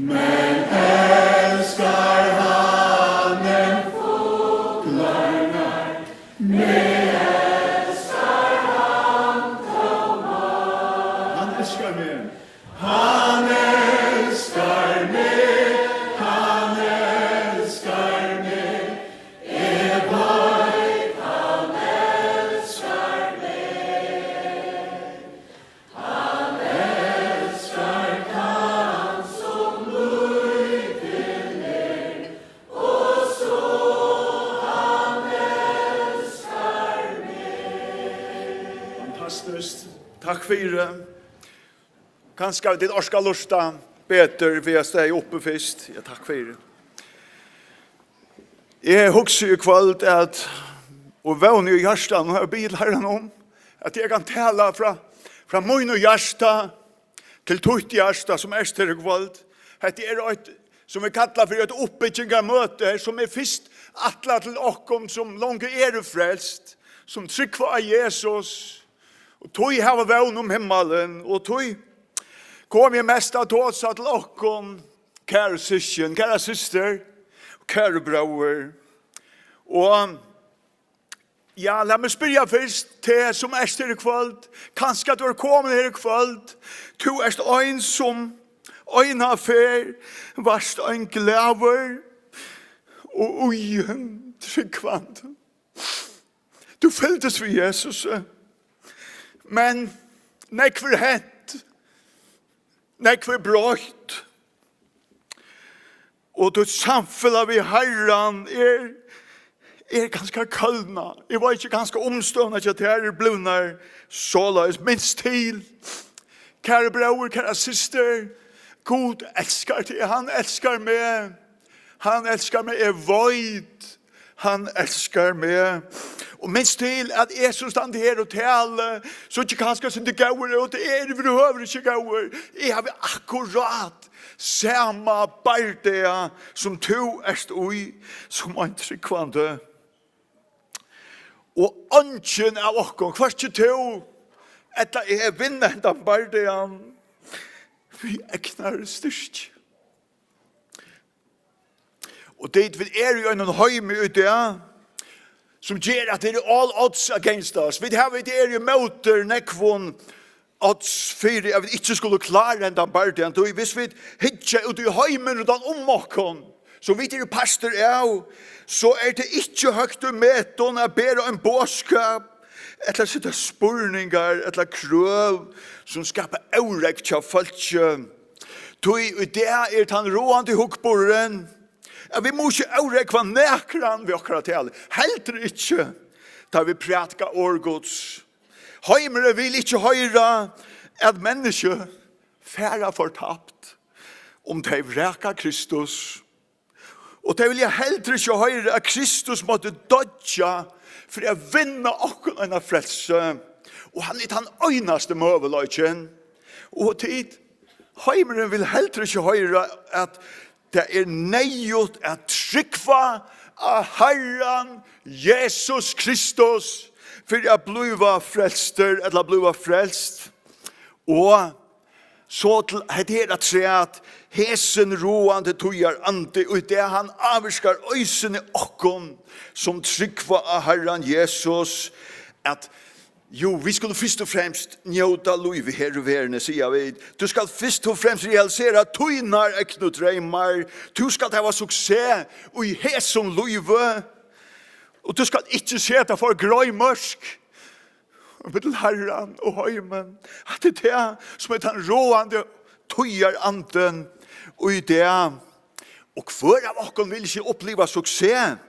Men elskar hann enn fuglarnar, meg elskar hann tó meir. Hann elskar meg. Hann elskar meg, hann elskar meg. Eg veit, hann elskar meg. Hann elskar tann, sum lítil er, og so Fyri. Kanska tit orka lurta betur við at standa uppi fyrst. Ja, takk fyri. Eg hugsi í kvøld at, og vóni í hjartanum, og eg biði Harran um, at eg kann tala frá, frá mínum hjarta til títt hjarta, sum ert her í kvøld. Hetta er eitt, sum vit kalla fyri eitt uppbyggingarmøti, sum er fyrst ætlað til okkum, sum longu eru frelst, sum trúgva á Jesus, og tí hava vón um himmalin, og tí komi eg mest at tosa til okkum, kæru systkin, kæra systir, kæru bróður. Og ja, lat meg spyrja fyrst, teg sum ert her í kvøld, kanska tú ert komin her í kvøld, tú ert ein sum eina ferð vart ein glaður og íðin trúgvandi. Tú fylgdist við Jesus, men nógv er hent, nógv er broytt, og títt samfelag við Harran er, er kanska kólnað. Eg veit ikki, kanska umstøðurnar hjá tær eru blivnar soleiðis. Minst til, kæri bróður, kæra systir, Gud elskar teg, hann elskar meg, hann elskar meg, eg veit, hann elskar meg. Og minst til, at eg sum standi her og tali, so ikki kanska sum tað góður út, eg eri yvirhøvur ikki góður. Eg havi akkurát sama bardaga sum tú ert í, sum ein trúgvandi. Og eingin av okkum, hvørki tú ella eg, vinna hendan bardagan við egnari styrki. Og tit, vit eru í einum heimi í dag, sum ger at tað eru all odds against us. Vit hava, vit eru ímóti nógvum odds fyri, at vit ikki skulu klára hendan bardagan. Tí, hvis vit hyggja út í heimin rundan um okkum, sum vit eru partur av, so er tað ikki høgt í metum at bera ein boðskap, ella seta spurningar, ella krøv, sum skapa órógv hjá fólki. Tí í dag er tann ráðandi hugburðurin, at vit mugu ikki órógva nakran við okkara talu, heldur ikki, tá vit prædika orð Guds. Heimurin vil ikki hoyra, at menniskju fara fortapt, um tey vraka Kristus. Og tey vilja heldur ikki hoyra, at Kristus mátti doyggja fyri at vinna okkum eina frelsu. Og hann er tann einasti møguleikin. Og tit, heimurin vil heldur ikki hoyra, at tað er neyðugt at trúgva á Harran Jesus Kristus fyri at blíva frelstur, ella blíva frelst. Og so til hetta her afturat, hesin ráðandi tíðarandi, og í dag hann ávirkar eisini okkum, sum trúgva á Harran Jesus, at, jú, vit skulu fyrst og fremst njóta lívið her í verðini, siga vit. Tú skalt fyrst og fremst realisera tínar egnu dreymar. Tú skalt hava suksess í hesum lívi. Og tú skalt ikki seta for greið mørk millum Harran og heimin. At tað er tað, sum er tann ráðandi tíðarandin í dag. Og hvør av okkum vil ikki uppliva suksess?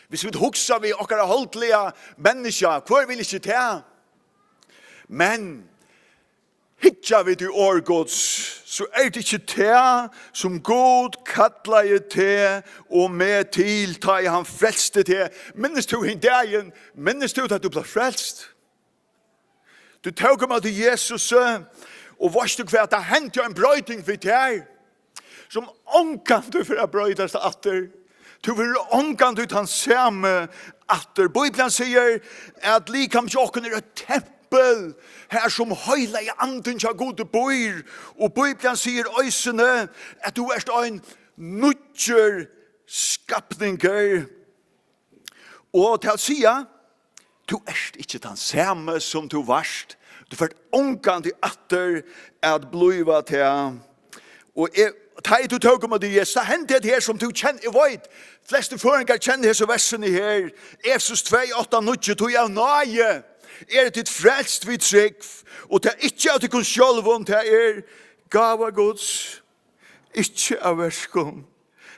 Hvis vit hugsa við okkara holdliga menniskja, hvør vil ikki tað? Men hyggja vit í orð Guds, so er tað ikki tað, sum Gud kallaði teg og meg til, tá ið hann frelsti teg. Minnist tú hin dagin? Minnist tú, tá tú bleiv frelst? Tú tók ímóti Jesusi, og veitst tú hvat, tað hendi ein broyting við tær, sum ongantíð fer at broytast aftur. Tú verður ongantíð tann sami aftur. Bíblian sigur, at likam hjá okkum er eitt tempul, har sum heilagi andin hjá Gudi býr. Og Bíblian sigur eisini, at tú ert ein nýggjur skapningur. Og tað vil siga, tú ert ikki tann sami, sum tú vart. Tú fert ongantíð aftur at blíva tað. Og eg, tá ið tú tók ímóti Jesus, tá hendi hetta her, sum tú kenn-, eg veit, flestu føroyingar kenna hesi versini her. Efesus tvey, átta, níggju: Tí av náði eru tit frelst við trúgv, og tað ikki av tykkum sjálvum, tað er gáva Guds, ikki av verkum,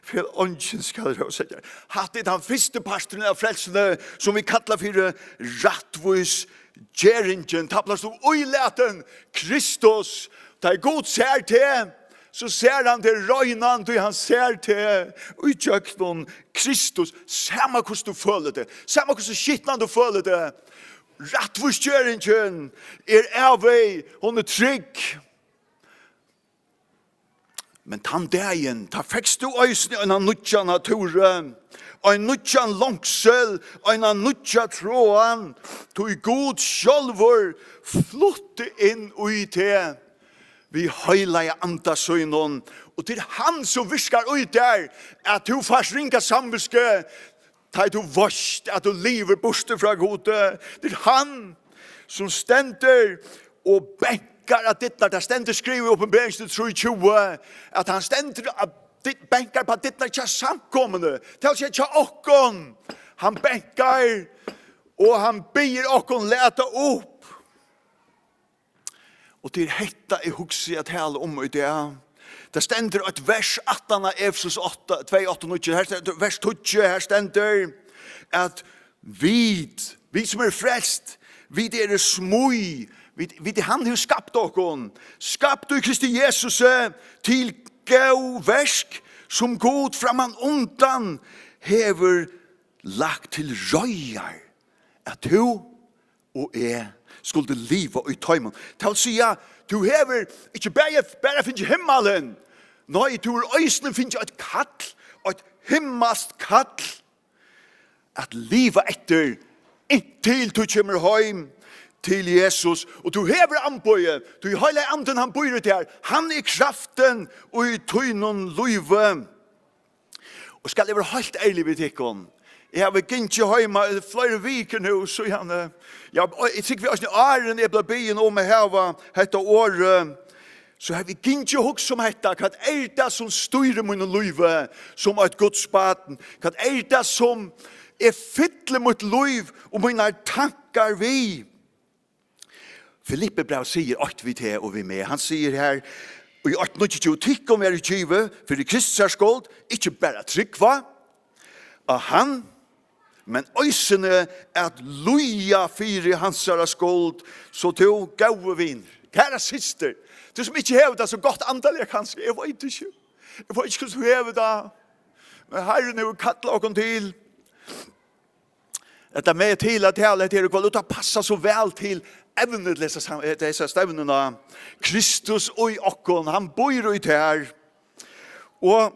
Til eingin skal rósa tær. Hatta er tann fyrsti parturin av frelsuni, sum vit kalla fyri rættvísgeringin. Tá bleivst tú ílatin Kristus. Tá ið Gud sær teg, so sær hann teg reinan, tí hann sær teg í gjøgnum Kristus. Sama hvussu tú følir teg, sama hvussu skitnan tú følir teg, rættvísgeringin er av veg, hon er trygg. Men tann dagin, tá fekst tú eisini eina nýggja natúru, ein nýggjan longsul, eina nýggja tráan, tí Gud sjálvur flutti inn í teg við heilaga anda sínum, og tað er hann sum virkar í tær, at tú fært ringa samvitsku, tá ið tú veitst, at tú livir burtur frá Gudi. Tað er hann, sum stendur og bankar á dyrnar. Tað stendur skrivað í Opinberingini trý tjúgu, at hann stendur og dy-, bankar á dyrnar hjá samkomuni. Tað vil siga hjá okkum. Hann bankar, og hann biður okkum lata upp. Og tað er hetta, eg hugsi at tala um í dag. Tað stendur eitt vers aftan á Efesus átta, tvey, átta, níggju. Her stendur, vers tíggju, her stendur at vit, vit sum eru frelst, vit eru smíð, vit, vit, hann hevur skapt okkum, skapt í Kristi Jesusi til góð verk, sum Gud framman undan hevur lagt til reiðar, at tú og eg skuldu liva í teimum. Tað vil siga, tú hevur ikki bara, bara fingið himmalin, nei, tú hevur eisini fingið eitt kall, eitt himmalskt kall, at liva eftir, inntil tú kemur heim til Jesus. Og tú hevur amboðið, tí Heilagi Andin, hann býr í tær, hann er kraftin í tínum lívi. Og skal eg vera heilt ærlig við tykkum, eg havi gingið heima í fleiri vikur nú, síðan, eh, ja, og eg trúgvi eisini áðrenn eg bleiv biðin um at hava hetta orðið, so havi eg gingið og hugsað um hetta: hvat er tað sum stýrir mínum lívi sum eitt Guds barn? Hvat er tað sum eg fylli mítt lív og mínar tankar við? Filippibræv sigur eitt við teg og við meg. Hann sigur her í eitt níggjuogtjúgu: Tykkum verður givið fyri Krists skuld, ikki bara at trúgva á hann, men eisini at líða fyri hansara skuld. So tú, góði vinur, kæra systir, tú sum ikki hevur tað so gott andaliga, kanska, eg veit ikki, eg veit ikki, hvussu tú hevur tað, men Harrin hevur kallað okkum til Hetta meg til at tala, hetta er kvøld, og tað passar so væl til evnið til hesa sam-, eh, til hesa stevnuna. Kristus í okkum, hann býr í tær. Og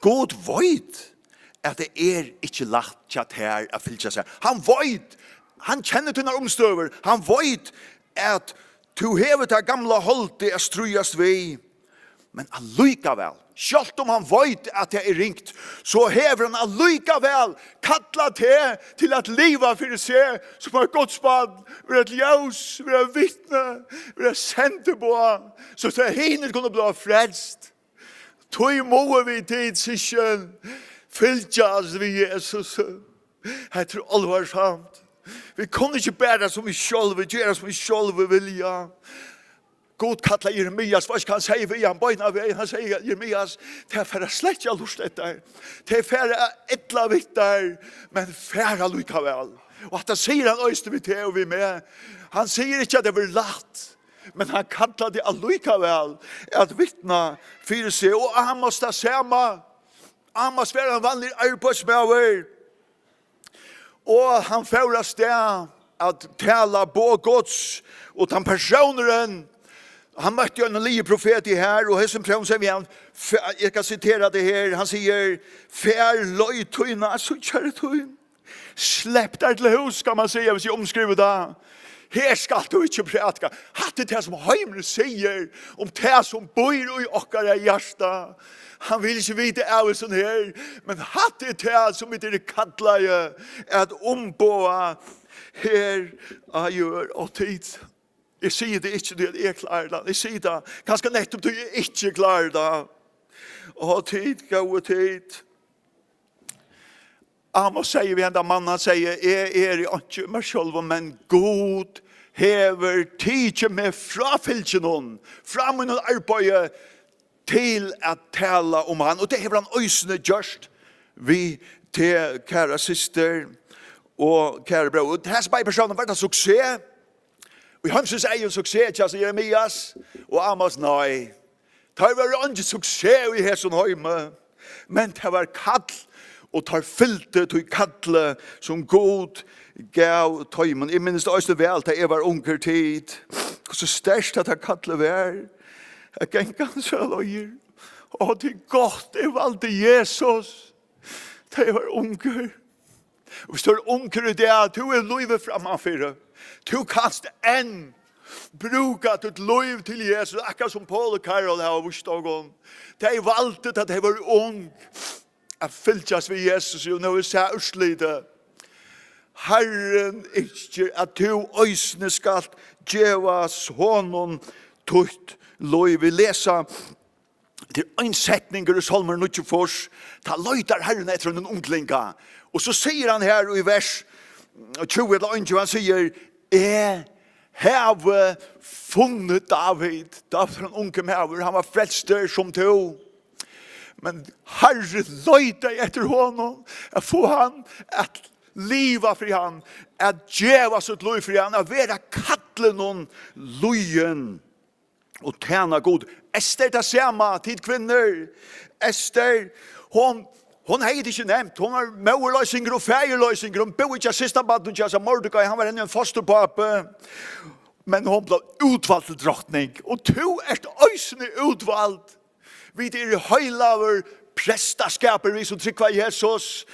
Gud veit, at tað er ikki lætt hjá tær at fylgja sær. Hann veit, hann kennir tínar umstøður. Hann veit, at tú hevur tað gamla holdið at stríðast við. Men allíkavæl, sjálvt um hann veit, at tað er ringt, so hevur hann allíkavæl kallað teg til at liva fyri seg sum eitt Guds barn, vera eitt ljós, vera vitni, vera sendiboða, so at hinir kunnu blíva frelst. Tí mugu vit, tit systkin, fylgjast við Jesus. Hetta er álvarsamt. Vit kunnu ikki bara sum vit sjálvi gera, sum vit sjálvi vilja. Gud kallar Jeremias, veitst hvat hann segði við hann beinanvegin? Hann segði: Jeremias, tey fara slett ikki at lurta eftir tær. Tey fara illa við tær, men far allíkavæl. Og hatta sigur hann eisini við teg og við meg. Hann sigur ikki, at tað verður lætt, men hann kallar teg allíkavæl at vitna fyri seg. Og Amos tað sama. Amos var ein vanligur arbeiðsmaður. Og hann fór av stað at tala boð Guds, og tann persónurin, hann møtti ein liðugan profet her, og hesin persónurin segði við hann, fe-, eg skal sitera tað her, hann sigur: Far leið tína, at síggja er tín. Slepp tær til hús, skal man siga, hvis eg umskrivi tað. Her skalt tú ikki prædika. Hatta er tað, sum heimurin sigur um tað, sum býr í okkara hjarta. Hann vil ikki vita av hesum her, men hatta er tað, sum vit eru kallaði at umboða her á jørð. Og tit, eg sigi tað ikki, tí at eg klári tað. Eg sigi tað kanska nettupp, tí eg ikki klári tað. Og tit, góðu tit. Amos segði við henda mann, hann segði: Eg eri einki í mær sjálvum, men Gud hevur tikið meg frá fylginum, frá mínum arbeiði, til at tala um hann, og tað hevur hann eisini gjørt við teg, kæra systir og kæra brøður. Og hasi báðir persónarnir, var tað suksess? Í heimsins eygum suksess hjá Jeremias og Amos? Nei. Teir vóru eingin suksess í hesum heimi, men tað var kall, og teir fylgdu tí kalli, sum Gud gav teimum. Eg minnist eisini væl, tá eg var ungur, tit, hvussu sterkt hetta kallið var, at ganga hansara leiðir. Ó, tað er gott, eg valdi Jesus, tá eg var ungur. Hvis tú ert ungur í dag, tú hevur lívið frammanfyri. Tú kanst enn brúka títt lív til Jesus, akkurát sum Paul og Carol hava víst okkum. Tey valdu, tá tey vóru ung, at fylgjast við Jesus, og nú er sæð úrslitið. Harrin ynskir, at tú eisini skalt geva honum títt lív. Vit lesa Tað er ein setningur í Sálmur níggjuogfýrs. Tá leitar Harrin eftir einum unglinga. Og so sigur hann her í vers tjúgu ella einogtjúgu, hann sigur: "Eg havi funnið David." David var ein ungur maður, hann var frelstur sum tú. Men Harrin leitar eftir honum, at fáa hann at liva fyri hann, at geva sítt lív fyri hann, at vera kallinum lýðin og tæna Gud. Ester, tað sama, tit kvinnur. Ester, hon, hon hevði tað ikki nemt. Hon var móðurloysingur og faðirloysingur. Hon búði hjá systerbarninum hjá Mordekai. Hann var henni ein fosturbápi. Men hon bleiv útvald til drotning. Og tú ert eisini útvald. Vit eru heilagur prestaskapur, vit sum trúgva Jesus.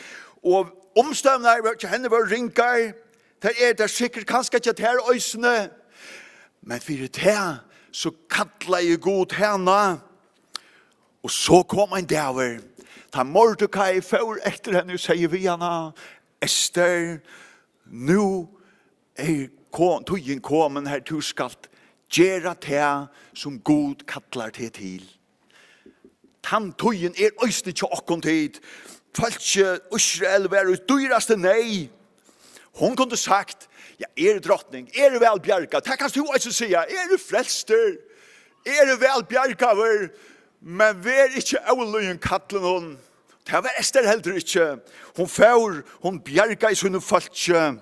Og umstøðurnar hjá henni vóru ringar. Tað er tað sikkurt kanska hjá tær eisini. Men fyri tað, so kallaði Gud hana. Og so kom ein dagur, tá Mordekai fór eftir henni og segði við hana: "Ester, nú er kom, tíðin komin, har tú skalt gera tað, sum Gud kallar teg til." Tann tíðin er eisini hjá okkum, tit. Fólkið Ísrael var í dýrasti neyð. Hon kundi sagt: "Ja, eg eri drotning, eg eri væl bjargað." Tað kanst tú eisini siga: "Eg eri frelstur, eg eri væl bjargaður." Men ver ikki ólýðin kallinum. Tað var Ester heldur ikki. Hon fór, hon bjargaði sínum fólki.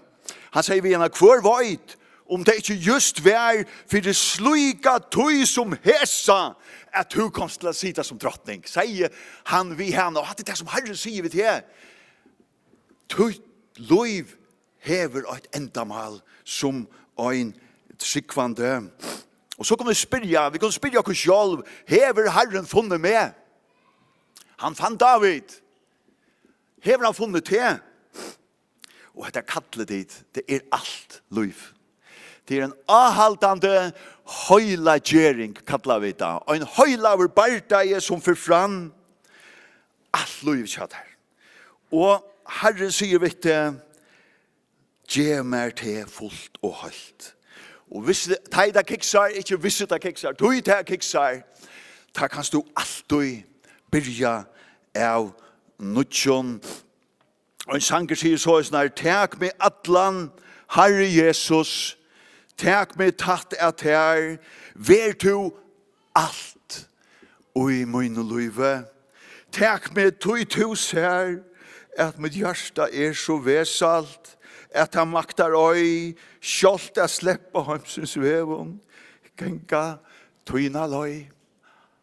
Hann segði við hana: "Hvør veit, um tað ikki júst var fyri slíka tíð sum hesa, at tú komst til at sita sum drotning," segði hann við hana. Og hatta er tað, sum Harrin sigur við teg: "Títt lív hevur eitt endamál sum ein trúgvandi." Og so kunnu vit spyrja, vit kunnu spyrja okkum sjálv: "Hevur Harrin funnið meg?" Hann fann David. Hevur hann funnið teg? Og hetta kallið, tit, tað er alt lív. Tað er ein áhaldandi heilaggering, kalla vit tað. Ein heilagur bardagi, sum fer fram alt lívið hjá tær. Og Harrin sigur við teg: "Gev mær teg fult og heilt." Og hvis tað, tá ið tað kiksar, ikki hvis tað kiksar, tá ið tað kiksar, tá kanst tú altíð byrja av nýggjum. Ein sangur sigur soleiðis: "Tak meg allan, Harri Jesus, tak meg tætt at tær, ver tú alt í mínum lívi. Tak meg, tí tú sær, at mítt hjarta er so vesalt, at tað maktar ei sjálvt at sleppa heimsins vegum, ganga tína leið."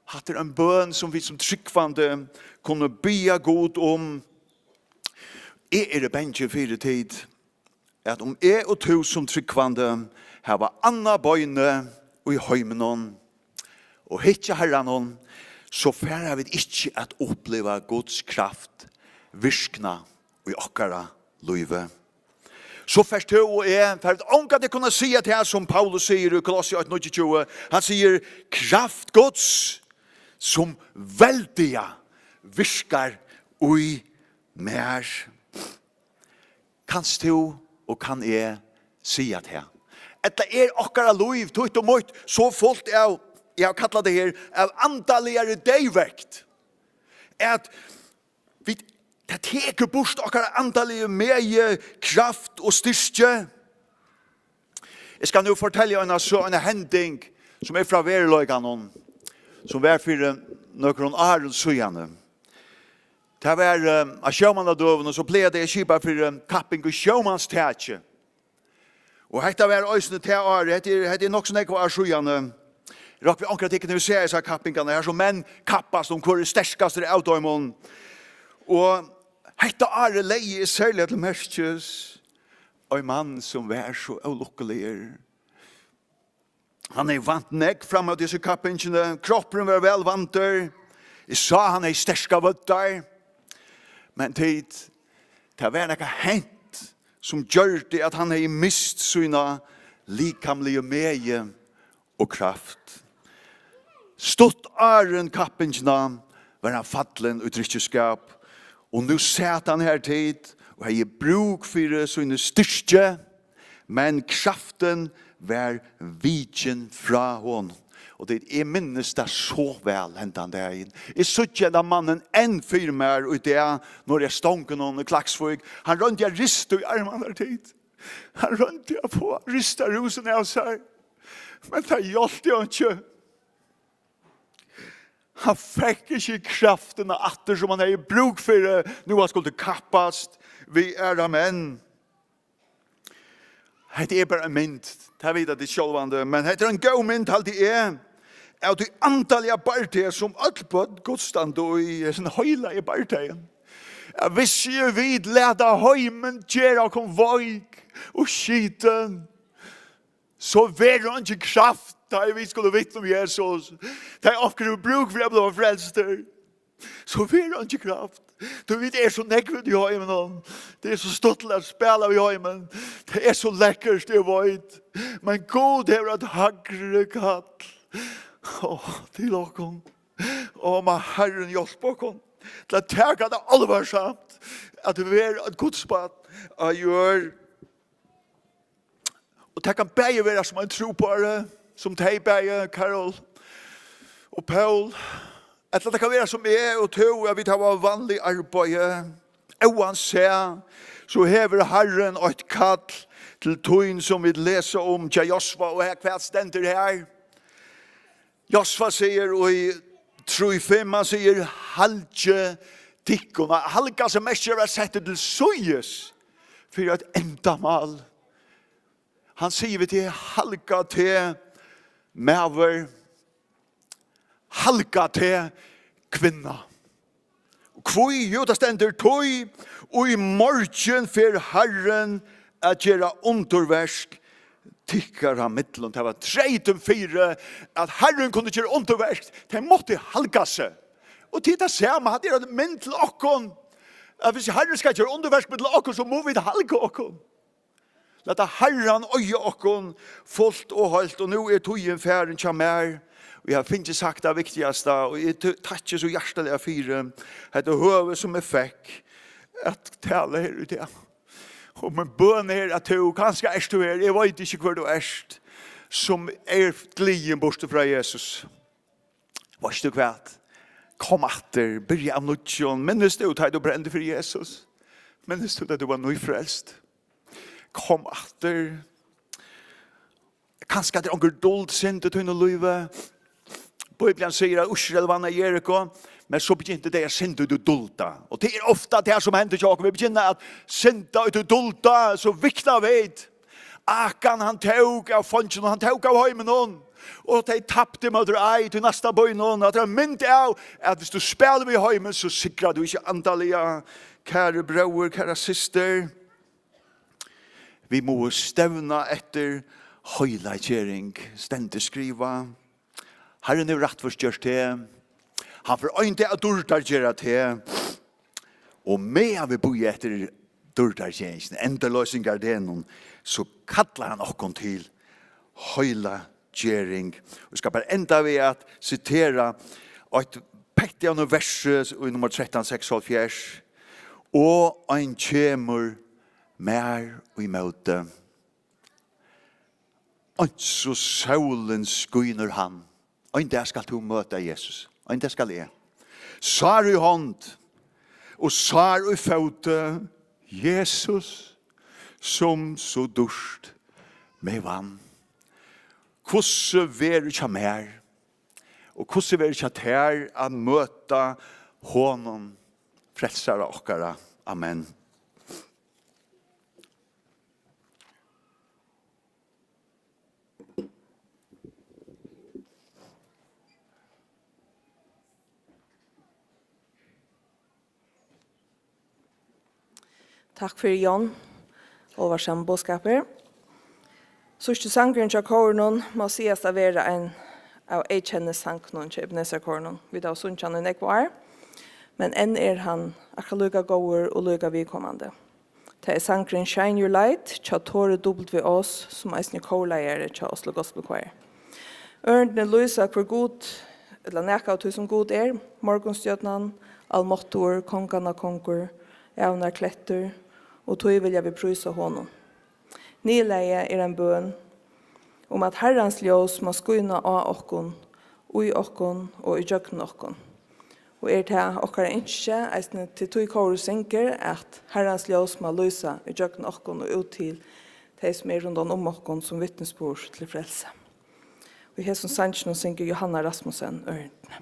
Hatta er ein bøn, sum vit sum trúgvandi kunnu biðja Gud um. Eg eri bangin fyri, tit, at um eg og tú sum trúgvandi hava annað beinið í heiminum og hitt hjá Harranum, so fara vit ikki at uppliva Guds kraft virkna í okkara lívi. So fert tú og eg, fara vit ongantíð kunna siga tað, sum Paulus sigur í Kolossi eitt níggjuogtjúgu. Hann sigur: "Kraft Guds, sum veldiga virkar í mær." Kanst tú og kann eg siga tað? Ella er okkara lív, títt og mítt, so fult av, eg havi kallað tað her, av andaligari deyvekt, at vit, tað tekur burt okkara andaligu megi, kraft og styrki? Eg skal nú fortelja eina sø-, eina hending, sum er frá veruleikanum, sum var fyri nøkrum árum síðani. Tað var, eh, á sjómannadøgum, og so plaga tey at skipa fyri, eh, kapping í sjómanstaki. Og hetta var eisini tað árið, hetta er, hetta er nokk so nógv ár síðani. Eg rokni við, onkra tykkum hevur sæð hesar kappingarnar, har sum menn kappast um, hvør er sterkastur av teimum. Og hetta árið legði eg serliga til merkis ein mann, sum var so ólukkuligur. Hann hevði vant nógv fram at hesi kappingini. Kroppurin var væl vandur. Eg sá, hann hevði sterkar vøddar. Men tit, tað var nakað hent, sum gjørdi, at hann hevði mist sína likamligu megi og kraft. Stutt áðrenn kappingina var hann fallin í drykkjuskap, og nú sat hann her, tit, og hevði brúk fyri síni styrki, men kraftin var vikin frá honum. Og tit, eg minnist tað so væl, hendan dagin. Eg síggi hendan mannin enn fyri mær í dag, nú eg stóð við honum í Klaksvík. Hann royndi at rista í armarnar, tit. Hann royndi at fáa rista rúsin av sær. Men tað hjálpti einki. Hann fekk ikki kraftina aftur, sum hann hevði brúk fyri, nú hann skuldi kappast við aðrar menn. Hetta er bara ein mynd, tað vita tit sjálvandi, men hetta er ein góð mynd, haldi eg, av tí andaliga bardaga, sum øll børn Guds standa í, hesin heilagi bardagin. At hvis vit lata heimin gera okkum veik og skitin, so verður eingin kraft, tá ið vit skulu vitna um Jesus. Tá ið onkur hevur brúk fyri at blíva frelstur, so verður eingin kraft. Tí vit eru so nógv úti í heiminum. Tað er so stuttligt at spæla við heimin. Tað er so lekkurt, eg veit. Men Gud hevur eitt hægri kall. Ó, til okkum. Ó, má Harrin hjálpa okkum til at taka tað álvarsamt, at vera eitt Guds barn á jørð. Og tað kann bæði vera sum ein trúboðari, sum tey bæði, Karol og Paul, ella tað kann vera sum eg og tú, at vit hava vanligt arbeiði. Óansæð, so hevur Harrin eitt kall til tín, sum vit lesa um hjá Josva, og her, hvat stendur her? Josva sigur í trý fimm, hann sigur: "Halgið tykkum." At halga seg merkir at vera settur til síðis fyri eitt endamál. Hann sigur við teg: "Halga teg, maður. Halga teg, kvinna." Hví? Jú, tað stendur: "Tí í morgin fer Harrin at gera undurverk tykkara millum." Tað var treytin fyri, at Harrin kundi gera undurverk. Tey máttu halga seg. Og til tað sama, hatta er ein mynd til okkum, at hvis Harrin skal gera undurverk millum okkum, so mugu vit halga okkum. Lata Harran eiga okkum fult og heilt, og nú er tíðin farin hjá mær, og eg havi fingið sagt tað viktigasta, og eg t-, takki so hjartaliga fyri hetta høvið, sum eg fekk at tala her í dag. Og mín bøn er, at tú, kanska ert tú her, eg veit ikki, hvør tú ert, sum er gleðin burtur frá Jesus. Veitst tú hvat? Kom aftur, byrja av nýggjum. Minnist tú, tá tú brendi fyri Jesus? Minnist tú, tá tú var nýfrelst? Kom aftur. Kanska tað er onkur duld synd í tínum lívi. Bíblian sigur, at Ísrael vann av Jeriko, men so begyntu tey at synda í tí dulda. Og tað er ofta tað, sum hendir hjá okkum. Vit begynna at synda í tí dulda, so vikna vit. Akan, hann tók av fongum, hann tók av heiminum. Og tey taptu móti Ai, tí næsta býnum. At tað er ein mynd av, at hvis tú spælir við heimin, so sigrar tú ikki andaliga. Kæri bróðir, kæra systir. Vit mugu stevna eftir heilaggjering, stendur skrivað. Harrin hevur rættvísgjørt teg. Hann fer ein dag at dýrdargera teg. Og meðan vit bíða eftir dýrdargeringini, endurloysingardegnum, so kallar hann okkum til heilaggjering. Eg skal bara enda við at sitera eitt petti av einum versi í nummar trettan seksoghálvfjerðs: "Og ein kemur mær í móti, eins og sólin skínur hann." Ein dag skalt tú møta Jesus. Ein dag skal eg. Sár í hond og sár í fóti, Jesus, sum so dýrt meg vann. Hvussu verður hjá mær? Og hvussu verður hjá tær at møta honum, frelsara okkara? Amen. Takk fyri, John. Álvarsamur boðskapur. Síðsti sangurin hjá kórinum má sigast at vera ein av eyðkennissangunum hjá Ebenezer-kórinum. Vit hava sungið hann í nógv ár, men enn er hann akkurát líka góður og líka viðkomandi. Tað er sangurin Shine Your Light hjá Tori W. Aas, sum eisini er kórleiðari hjá Oslo Gospel Choir. Ørindini lýsa, hvør Gud, ella nakað av tí, sum Gud er: morgunstjørnan, almáttugur, konganna kongur, ævnar klettur, og tí vilja vit prísa honum. Niðurlagið er ein bøn um, at Harrans ljós má skína á okkum, í okkum og ígjøgnum okkum. Og er tað okkara ynski, eisini til tí kórið syngur, at Harrans ljós má lýsa ígjøgnum okkum og út til tey, sum eru rundan um okkum, sum vitnisburð til frelsu. Og í hesum sanginum syngur Johanna Rasmussen ørindini.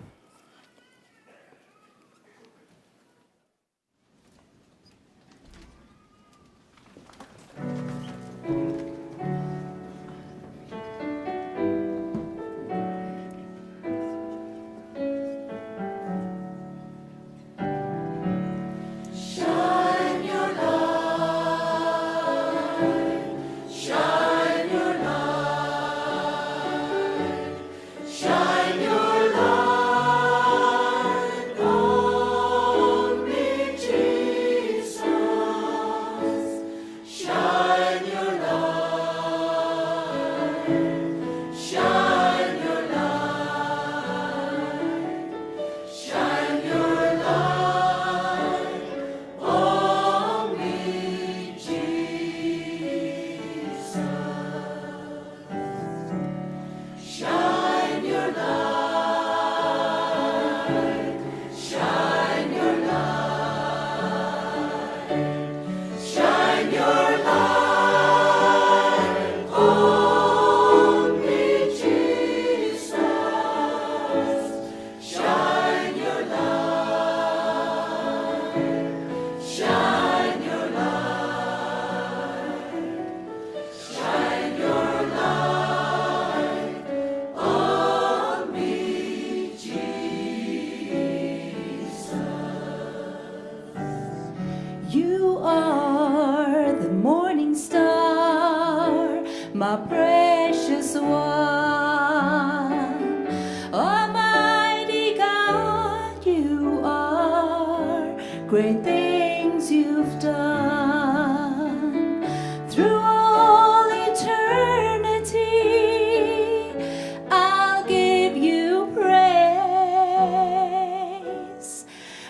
You are the morning star, my precious one. Almighty God, you are, great things you've done. Through all eternity, I'll give you praise.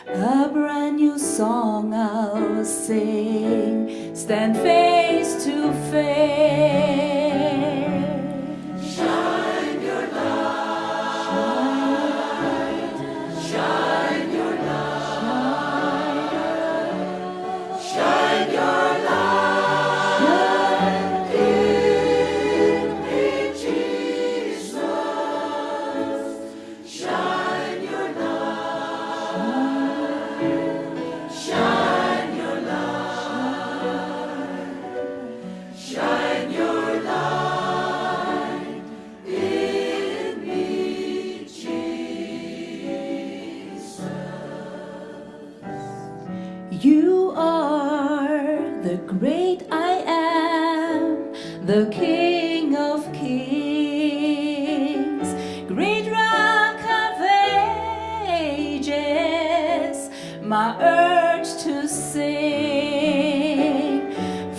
A brand new song I'll sing, stand face to face. Shine your light, shine your light, shine your light in me, Jesus. Shine your light, shine your light, shine your light in me, Jesus. You are the great I am, the King of kings, great Rock of ages, my urge to sing.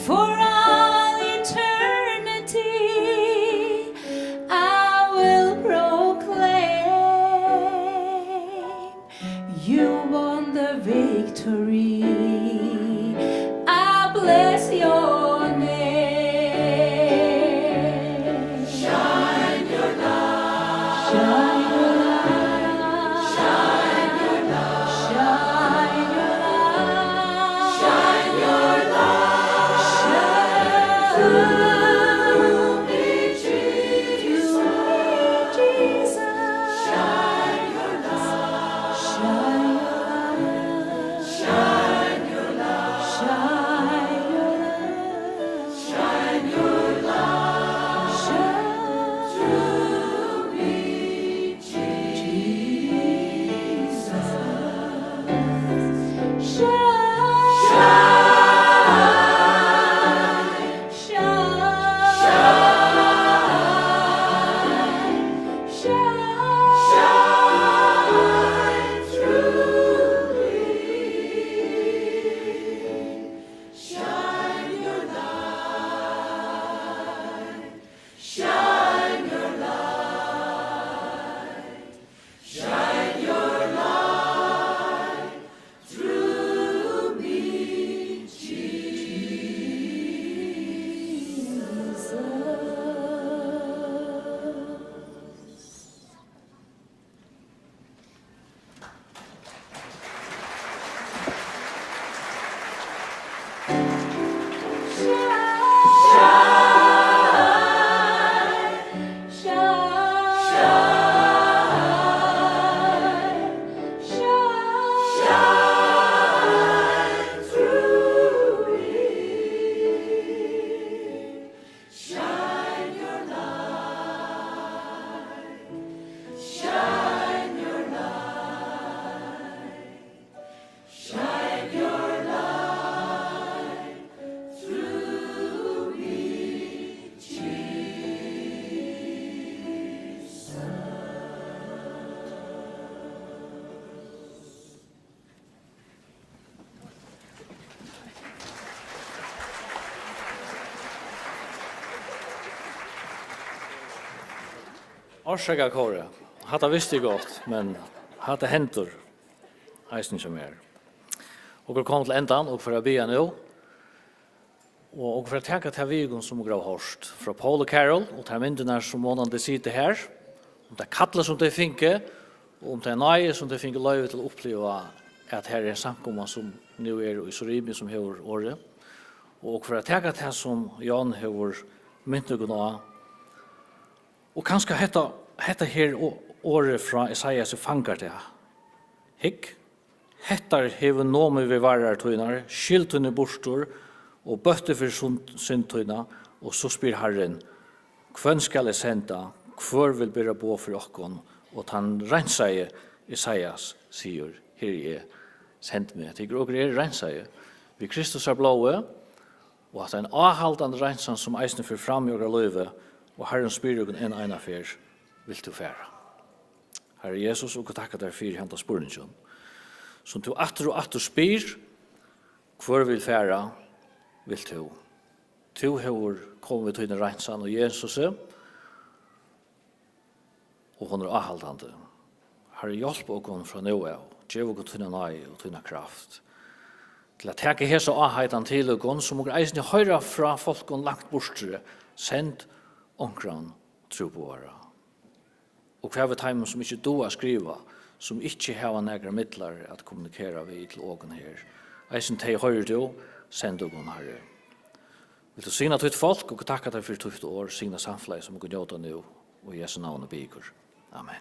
For all eternity, I will proclaim. You won the victory. I bless your name. Shine your light. Shine your light. Shine your light. Shine your light. Shine your light. Shine through me, Jesus. Through me, Jesus. Shine Orsaka, Kåre. Hatta visti eg gott, men hatta hendir eisini hjá mær. Okur koma til endan, okur fara at biðja nú. Og okur fara at taka tað við okkum, sum okur hava hoyrt frá Paul og Carol, og tær myndirnar, sum vónandi sita her, um tað kallið, sum tey fingu, og um tað náði, sum tey fingu loyvi til at uppliva, at her er ein samkoma, sum nú er í Sorimi, sum hevur orðið. Og okur fara at taka tað, sum Jón hevur mint okkum á, og kanska hetta, hetta her o-, orðið frá Esaiasi fangar tað. Hygg, hettar hevur nomið við varrar tínar, skil tíni burtur og bøtti fyri sund, synd tína, og so spyr Harrin: Hvønn skal eg senda? Hvør vil bera boð fyri okkum? Og tann reinsaði Esaias sigur: Her eri eg, send meg. Tykur, okur eru reinsaði við Kristusar blóði, og at ein áhaldandi reinsan, sum eisini fer fram í okkara lívi, og Harrin spyr okkum enn eina ferð: Vilt tú fara? Harri Jesus, okur takka tær fyri handa spurningin, sum tú aftur og aftur spyr: Hvør vil fara? Vilt tú? Tú hevur komið við tíni reinsan og Jesusi, og hon er áhaldandi. Harri, hjálp okkum frá nú av. Gev okkum tína náði og tína kraft til at taka hesa áheitan til okkum, sum okur eisini hoyra frá fólkum langt burturi: Send onkran trúboðara. Og hvat við teimum, sum ikki duga at skriva, sum ikki hava nakrar midlar at kommunikera við til okkum her? Eisini tey hoyrir tú, send okkum, Harri. Vilt tú signa títt fólk, og takka tær fyri títt orð, signa samfelagið, sum okur njóta nú, og í Jesu navni biður okur. Amen.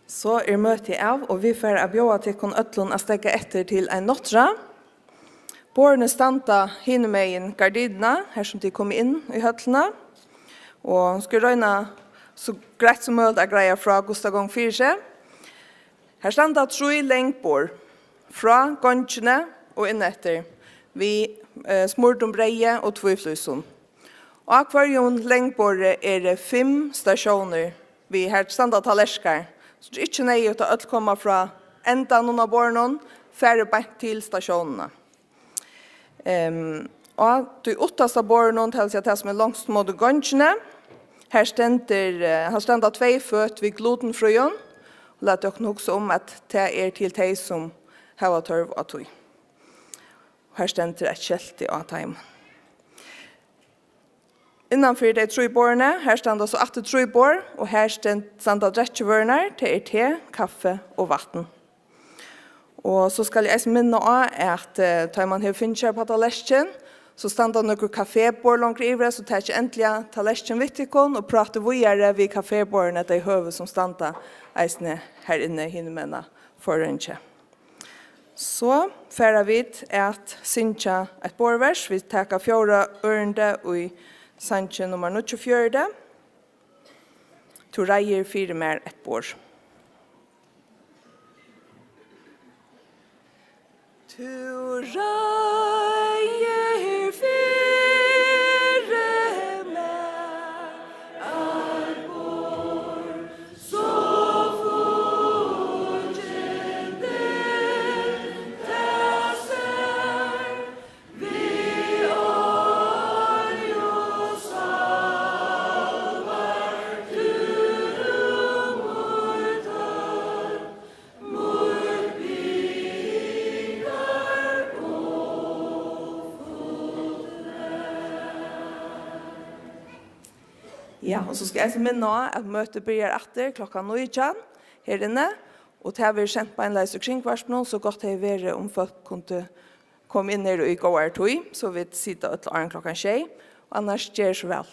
So er møtið av, og vit fara at bjóða tykkum øllum at steðga eftir til ein nátturða. Borðini standa hinumegin gardinuna, har sum tit komu inn í høllina. Og skal royna so greitt sum møguligt at greiða frá, hvussu tað gongur fyri seg. Her standa trý long borð, frá gongini og inn eftir, við, eh, smurtum breyði og tvíflísum. Á hvørjum langborði eru fimm stasjónir, við, har standa tallerkar, so tað er ikki neyðugt, at øll koma frá endanum á borðinum, farið beint til stasjónina. Ehm, á tí uttasta borðinum, tað vil siga tað, sum er longst móti gongini, her stendur, eh, her standa tvey føt við glutenfríum. Lat okkum hugsa um, at tað er til tey, sum hava tørv á tí. Her stendur eitt skelti á teimum. Innan fyri tey trý borðini, her standa so aftur trý borð, og her stend-, standa drekkivørurnar, tað er te, kaffi og vatn. Og so skal eg eisini minna á, at, eh, tá man hevur fingið sær upp á tallerkin, so standa nøkur kaféborð longur yviri, so takið endiliga tallerkin við tykkum og prátið víðari við kaféborðini, tey høgu sum standa eisini har inni hinumegin forhangið. So fara vit at syngja eitt borðvers. Vit taka fjórða ørindi í sangi nummar níggjuogfjøruti. Tú reiðir fyri mær eitt borð. Tú reiðir fyri mær eitt borð, so fínt tað sær. Við olju salvar tú mítt tørv, mítt bikar og fullt vel. Ja, og so skal eg eisini minna á, at møtið byrjar aftur klokkan nítjan her inni, og tað verður sent beinleiðis í Kringvarpinum, so gott hevði verið, um fólk kundu koma inn her í góðari tíð, so vit sita øll áðrenn klokkan sjey, og annars ger so væl.